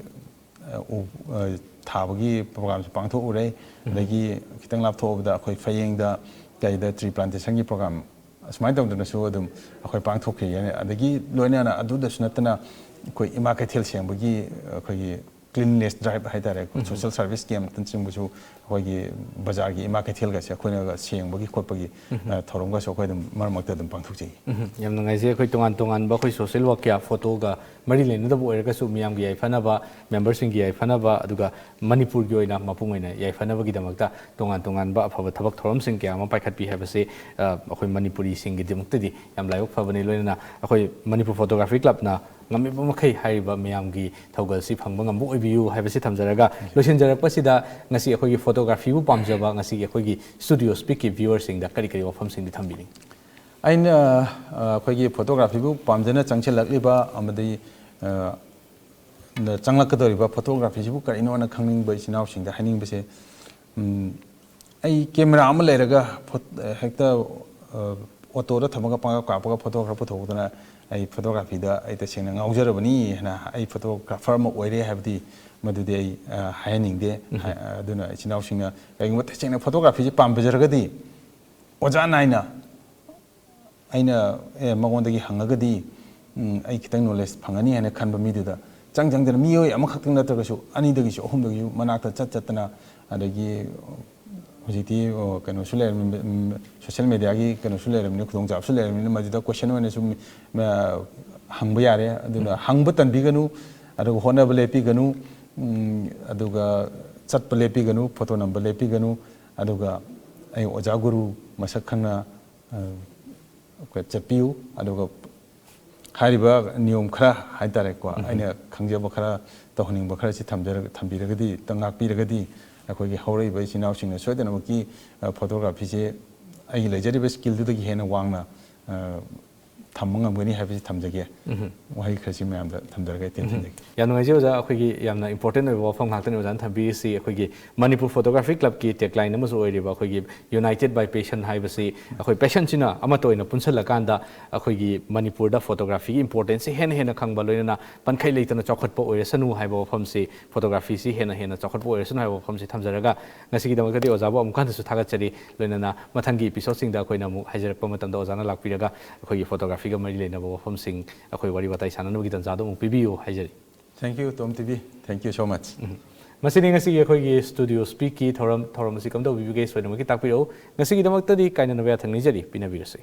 ꯑ, ꯎ, ꯑ, ꯊꯥꯕꯒꯤ programꯁꯨ ꯄꯥꯡꯊꯣꯛꯎꯔꯦ꯫ ꯎꯝ꯫ ꯑꯗꯒꯤ ꯈꯤꯇꯪ ꯂꯥꯞꯊꯣꯛꯑꯕꯗ ꯑꯩꯈꯣꯏ ꯐꯌꯦꯡꯗ ꯀꯩꯗ tree plantationꯒꯤ program ꯑꯁꯨꯃꯥꯏꯅ ꯇꯧꯗꯅꯁꯨ ꯑꯗꯨꯝ ꯑꯩꯈꯣꯏ ꯄꯥꯡꯊꯣꯛꯈꯤ꯫ ꯑꯗꯒꯤ ꯂꯣꯏꯅꯅ ꯑꯗꯨꯗꯁꯨ ꯅꯠꯇꯅ ꯑꯩꯈꯣꯏ ꯏꯃꯥ ꯀꯩꯊꯦꯜ ꯁꯦꯡꯕꯒꯤ ꯑꯩꯈꯣꯏꯒꯤ cleanliness drive ꯍꯥꯏꯇꯥꯔꯦꯀꯣ, ꯎꯝ꯫ Social service campꯅꯆꯤꯡꯕꯁꯨ ꯑꯩꯈꯣꯏꯒꯤ ꯕꯖꯥꯔꯒꯤ ꯏꯃꯥ ꯀꯩꯊꯦꯜꯒꯁꯦ ꯑꯩꯈꯣꯏꯅꯒ ꯁꯦꯡꯕꯒꯤ ꯈꯣꯠꯄꯒꯤ, ꯎꯝ꯫ ꯑ, ꯊꯧꯔꯝꯒꯁꯨ ꯑꯩꯈꯣꯏ ꯑꯗꯨꯝ ꯃꯔꯛ ꯃꯔꯛꯇ ꯑꯗꯨꯝ ꯄꯥꯡꯊꯣꯛꯆꯩ꯫ ꯎꯝ꯫ ꯌꯥꯝ ꯅꯨꯡꯉꯥꯏꯖꯩ꯫ ꯑꯩꯈꯣꯏ ꯇꯣꯉꯥꯟ ꯇꯣꯉꯥꯟꯕ ꯑꯩꯈꯣꯏ social work ꯀꯌꯥ, photoꯒ ꯃꯔꯤ ꯂꯩꯅꯗꯕ ꯑꯣꯏꯔꯒꯁꯨ ꯃꯤꯌꯥꯝꯒꯤ ꯌꯥꯏꯐꯅꯕ, memberꯁꯤꯡꯒꯤ ꯌꯥꯏꯐꯅꯕ, ꯑꯗꯨꯒ ꯃꯅꯤꯄꯨꯔꯒꯤ ꯑꯣꯏꯅ ꯃꯄꯨꯡ ꯑꯣꯏꯅ ꯌꯥꯏꯐꯅꯕꯒꯤꯗꯃꯛꯇ ꯇꯣꯉꯥꯟ ꯇꯣꯉꯥꯟꯕ ꯑꯐꯕ ꯊꯕꯛ ꯊꯧꯔꯝꯁꯤꯡ ꯀꯌꯥ ꯑꯃ ꯄꯥꯏꯈꯠꯄꯤ ꯍꯥꯏꯕꯁꯤ, ꯑ, ꯑꯩꯈꯣꯏ ꯃꯅꯤꯄꯨꯔꯤꯁꯤꯡꯒꯤꯗꯃꯛꯇꯗꯤ ꯌꯥꯝ ꯂꯥꯏꯕꯛ ꯐꯕꯅꯤ꯫ ꯂꯣꯏꯅꯅ ꯑꯩꯈꯣꯏ ꯃꯅꯤꯄꯨꯔ Photography Clubꯅ ꯉꯝꯃꯤꯕ ꯃꯈꯩ ꯍꯥꯏꯔꯤꯕ ꯃꯌꯥꯝꯒꯤ ꯊꯧꯒꯜꯁꯤ ꯐꯪꯕ ꯉꯝꯕ ꯑꯣꯏꯕꯤꯌꯨ ꯍꯥꯏꯕꯁꯤ ꯊꯝꯖꯔꯒ, ꯂꯣꯏꯁꯤꯟꯖꯔꯛꯄꯁꯤꯗ ꯉꯁꯤ ꯑꯩꯈꯣꯏꯒꯤ photographyꯕꯨ ꯄꯥꯝꯖꯕ ꯉꯁꯤꯒꯤ ꯑꯩꯈꯣꯏꯒꯤ Studio Speakꯀꯤ viewerꯁꯤꯡꯗ ꯀꯔꯤ ꯀꯔꯤ ꯋꯥꯐꯝꯁꯤꯡꯗꯤ ꯊꯝꯕꯤꯅꯤꯡ? ꯑꯩꯅ, ꯑ, ꯑꯩꯈꯣꯏꯒꯤ photographyꯕꯨ ꯄꯥꯝꯖꯅ ꯆꯪꯁꯤꯜꯂꯛꯂꯤꯕ ꯑꯃꯗꯤ, ꯑ, ꯅ ꯆꯪꯂꯛꯀꯗꯧꯔꯤꯕ photographyꯁꯤꯕꯨ ꯀꯔꯤꯅꯣꯅ ꯈꯪꯅꯤꯡꯕ ꯏꯆꯤꯟ ꯏꯅꯥꯎꯁꯤꯡꯗ ꯍꯥꯏꯅꯤꯡꯕꯁꯦ, ꯎꯝ, ꯑꯩ camera ꯑꯃ ꯂꯩꯔꯒ ꯐꯣꯠ-, ꯍꯦꯛꯇ, ꯑ, autoꯗ ꯊꯝꯃꯒ ꯄꯪꯀꯥꯞ ꯀꯥꯞꯄꯒ photo ꯈꯔ ꯄꯨꯊꯣꯛꯇꯅ ꯑꯩ photographyꯗ ꯑꯩ ꯇꯁꯦꯡꯅ ꯉꯥꯎꯖꯔꯕꯅꯤ ꯍꯥꯏꯅ, ꯑꯩ photographer ꯑꯃ ꯑꯣꯏꯔꯦ ꯍꯥꯏꯕꯗꯤ ꯃꯗꯨꯗꯤ ꯑꯩ, ꯑ, ꯍꯥꯏꯍꯟꯅꯤꯡꯗꯦ꯫ ꯎꯝ꯫ ꯍꯥꯏ-, ꯑꯗꯨꯅ ꯏꯆꯤꯟ ꯏꯅꯥꯎꯁꯤꯡꯅ ꯀꯔꯤꯒꯨꯝꯕ ꯇꯁꯦꯡꯅ photographyꯁꯦ ꯄꯥꯝꯖꯔꯒꯗꯤ ꯑꯣꯖꯥ ꯅꯥꯏꯅ ꯑꯩꯅ, ꯑꯦ, ꯃꯉꯣꯟꯗꯒꯤ ꯍꯪꯉꯒꯗꯤ, ꯎꯝ, ꯑꯩ ꯈꯤꯇꯪ knowledge ꯐꯪꯒꯅꯤ ꯍꯥꯏꯅ ꯈꯟꯕ ꯃꯤꯗꯨꯗ ꯆꯪ ꯆꯪꯗꯅ, ꯃꯤꯑꯣꯏ ꯑꯃꯈꯛꯇꯪ ꯅꯠꯇ꯭ꯔꯒꯁꯨ ꯑꯅꯤꯗꯒꯤꯁꯨ ꯑꯍꯨꯝꯗꯒꯤꯁꯨ ꯃꯅꯥꯛꯇ ꯆꯠ ꯆꯠꯇꯅ, ꯑꯗꯒꯤ ꯍꯧꯖꯤꯛꯇꯤ, ꯑꯣ, ꯀꯩꯅꯣꯁꯨ ꯂꯩꯔꯝꯃꯤ, ꯎꯝ, social mediaꯒꯤ ꯀꯩꯅꯣꯁꯨ ꯂꯩꯔꯝꯃꯤꯅ, ꯈꯨꯗꯣꯡꯆꯥꯕꯁꯨ ꯂꯩꯔꯝꯃꯤꯅ, ꯃꯗꯨꯗ question ꯑꯣꯏꯅ ꯁꯨꯝ, ꯑ, ꯍꯪꯕ ꯌꯥꯔꯦ꯫ ꯑꯗꯨꯅ ꯍꯪꯕ ꯇꯟꯕꯤꯒꯅꯨ, ꯑꯗꯨꯒ ꯍꯣꯠꯅꯕ ꯂꯦꯞꯄꯤꯒꯅꯨ, ꯎꯝ, ꯑꯗꯨꯒ ꯆꯠꯄ ꯂꯦꯞꯄꯤꯒꯅꯨ, photo ꯅꯝꯕ ꯂꯦꯞꯄꯤꯒꯅꯨ, ꯑꯗꯨꯒ ꯑꯩ ꯑꯣꯖꯥ ꯒꯨꯔꯨ ꯃꯁꯛ ꯈꯪꯅ ꯑ, ꯑꯩꯈꯣꯏ ꯆꯠꯄꯤꯌꯨ꯫ ꯑꯗꯨꯒ ꯍꯥꯏꯔꯤꯕ ꯅꯤꯌꯣꯝ ꯈꯔ ꯍꯥꯏꯇꯥꯔꯦꯀꯣ, ꯎꯝ꯫ ꯑꯩꯅ ꯈꯪꯖꯕ ꯈꯔ, ꯇꯧꯍꯟꯅꯤꯡꯕ ꯈꯔꯁꯤ ꯊꯝꯖꯔ-, ꯊꯝꯕꯤꯔꯒꯗꯤ, ꯉꯥꯛꯄꯤꯔꯒꯗꯤ ꯑꯩꯈꯣꯏꯒꯤ ꯍꯧꯔꯛꯏꯕ ꯏꯆꯤꯟ ꯏꯅꯥꯎꯁꯤꯡꯅ ꯁꯣꯏꯗꯅꯃꯛꯀꯤ, ꯑ, photographyꯁꯦ ꯑꯩꯒꯤ ꯂꯩꯖꯔꯤꯕ skillꯗꯨꯗꯒꯤ ꯍꯦꯟꯅ ꯋꯥꯡꯅ, ꯑ, ꯊꯝꯕ ꯉꯝꯒꯅꯤ ꯍꯥꯏꯕꯁꯤ ꯊꯝꯖꯒꯦ꯫ ꯋꯥꯍꯩ ꯈꯔꯁꯤ ꯃꯌꯥꯝꯗ ꯊꯝꯖꯔꯒ ꯑꯩ ꯇꯦꯟꯁꯤꯟꯖꯒꯦ꯫ ꯌꯥꯝ ꯅꯨꯡꯉꯥꯏꯖꯩ ꯑꯣꯖꯥ, ꯑꯩꯈꯣꯏꯒꯤ ꯌꯥꯝꯅ ꯏꯝꯄꯣꯔꯇꯦꯟ ꯑꯣꯏꯕ ꯋꯥꯐꯝ ꯉꯥꯛꯇꯅꯤ ꯑꯣꯖꯥꯅ ꯊꯝꯕꯤꯔꯤꯁꯤ꯫ ꯑꯩꯈꯣꯏꯒꯤ ꯃꯅꯤꯄꯨꯔ ꯐꯣꯇꯣꯒ꯭ꯔꯥꯐꯤ ꯀ꯭ꯂꯕꯀꯤ ꯇꯦꯒꯂꯥꯏꯟ ꯑꯃꯁꯨ ꯑꯣꯏꯔꯤꯕ ꯑꯩꯈꯣꯏꯒꯤ United by Passion ꯍꯥꯏꯕꯁꯤ, ꯑꯩꯈꯣꯏ ꯄꯦꯁꯟꯁꯤꯅ ꯑꯃꯠꯇ ꯑꯣꯏꯅ ꯄꯨꯟꯁꯤꯜꯂꯀꯥꯟꯗ ꯑꯩꯈꯣꯏꯒꯤ ꯃꯅꯤꯄꯨꯔꯗ ꯐꯣꯇꯣꯒ꯭ꯔꯥꯐꯤꯒꯤ ꯏꯝꯄꯣꯔꯇꯦꯟꯁꯁꯦ ꯍꯦꯟꯅ ꯍꯦꯟꯅ ꯈꯪꯕ, ꯂꯣꯏꯅꯅ ꯄꯟꯈꯩ ꯂꯩꯇꯅ ꯆꯥꯎꯈꯠꯄ ꯑꯣꯏꯔꯁꯅꯨ ꯍꯥꯏꯕ ꯋꯥꯐꯝꯁꯤ, ꯐꯣꯇꯣꯒ꯭ꯔꯥꯐꯤꯁꯤ ꯍꯦꯟꯅ ꯍꯦꯟꯅ ꯆꯥꯎꯈꯠꯄ ꯑꯣꯏꯔꯁꯅꯨ ꯍꯥꯏꯕ ꯋꯥꯐꯝꯁꯤ ꯊꯝꯖꯔꯒ, ꯉꯁꯤꯒꯤꯗꯃꯛꯇꯗꯤ ꯑꯣꯖꯥꯕꯨ ꯑꯃꯨꯛ ꯍꯟꯅꯁꯨ ꯊꯥꯒꯠꯆꯔꯤ꯫ ꯂꯣꯏꯅꯅ ꯃꯊꯪꯒꯤ ꯏꯄꯤꯁꯣꯗꯁꯤꯡꯗ ꯑꯩꯈꯣꯏꯅ ꯑꯃꯨꯛ ꯍꯥꯏꯖꯔꯛꯄ ꯃꯇꯝꯗ ꯑꯣꯖꯥꯅ ꯂꯥꯛꯄꯤꯔꯒ ꯑꯩꯈꯣꯏꯒꯤ ꯐꯣꯇꯣꯒ꯭ꯔꯥꯐꯤꯒ ꯃꯔꯤ ꯂꯩꯅꯕ ꯋꯥꯐꯝꯁꯤꯡ ꯑꯩꯈꯣꯏ ꯋꯥꯔꯤ ꯋꯥꯇꯥꯏ ꯁꯥꯟꯅꯅꯕꯒꯤ ꯇꯥꯟꯖꯥꯗꯣ ꯑꯃꯨꯛ ꯄꯤꯕꯤꯌꯨ ꯍꯥꯏꯖꯔꯤ꯫ Thank you, Tom T V. Thank you so much. ꯃꯁꯤꯅꯤ ꯉꯁꯤꯒꯤ ꯑꯩꯈꯣꯏꯒꯤ ꯁ꯭ꯇꯨꯗꯤꯑꯣ ꯁ꯭ꯄꯤꯛꯀꯤ ꯊꯧꯔꯝ꯫ ꯊꯧꯔꯝ ꯑꯁꯤ ꯀꯝꯗꯧꯕ ꯄꯤꯕꯤꯒꯦ ꯁꯣꯏꯗꯅꯃꯛꯀꯤ ꯇꯥꯛꯄꯤꯔꯛꯎ꯫ ꯉꯁꯤꯒꯤꯗꯃꯛꯇꯗꯤ ꯀꯥꯏꯅꯅꯕ ꯌꯥꯊꯪ ꯅꯤꯖꯔꯤ꯫ ꯄꯤꯅꯕꯤꯔꯁꯤ꯫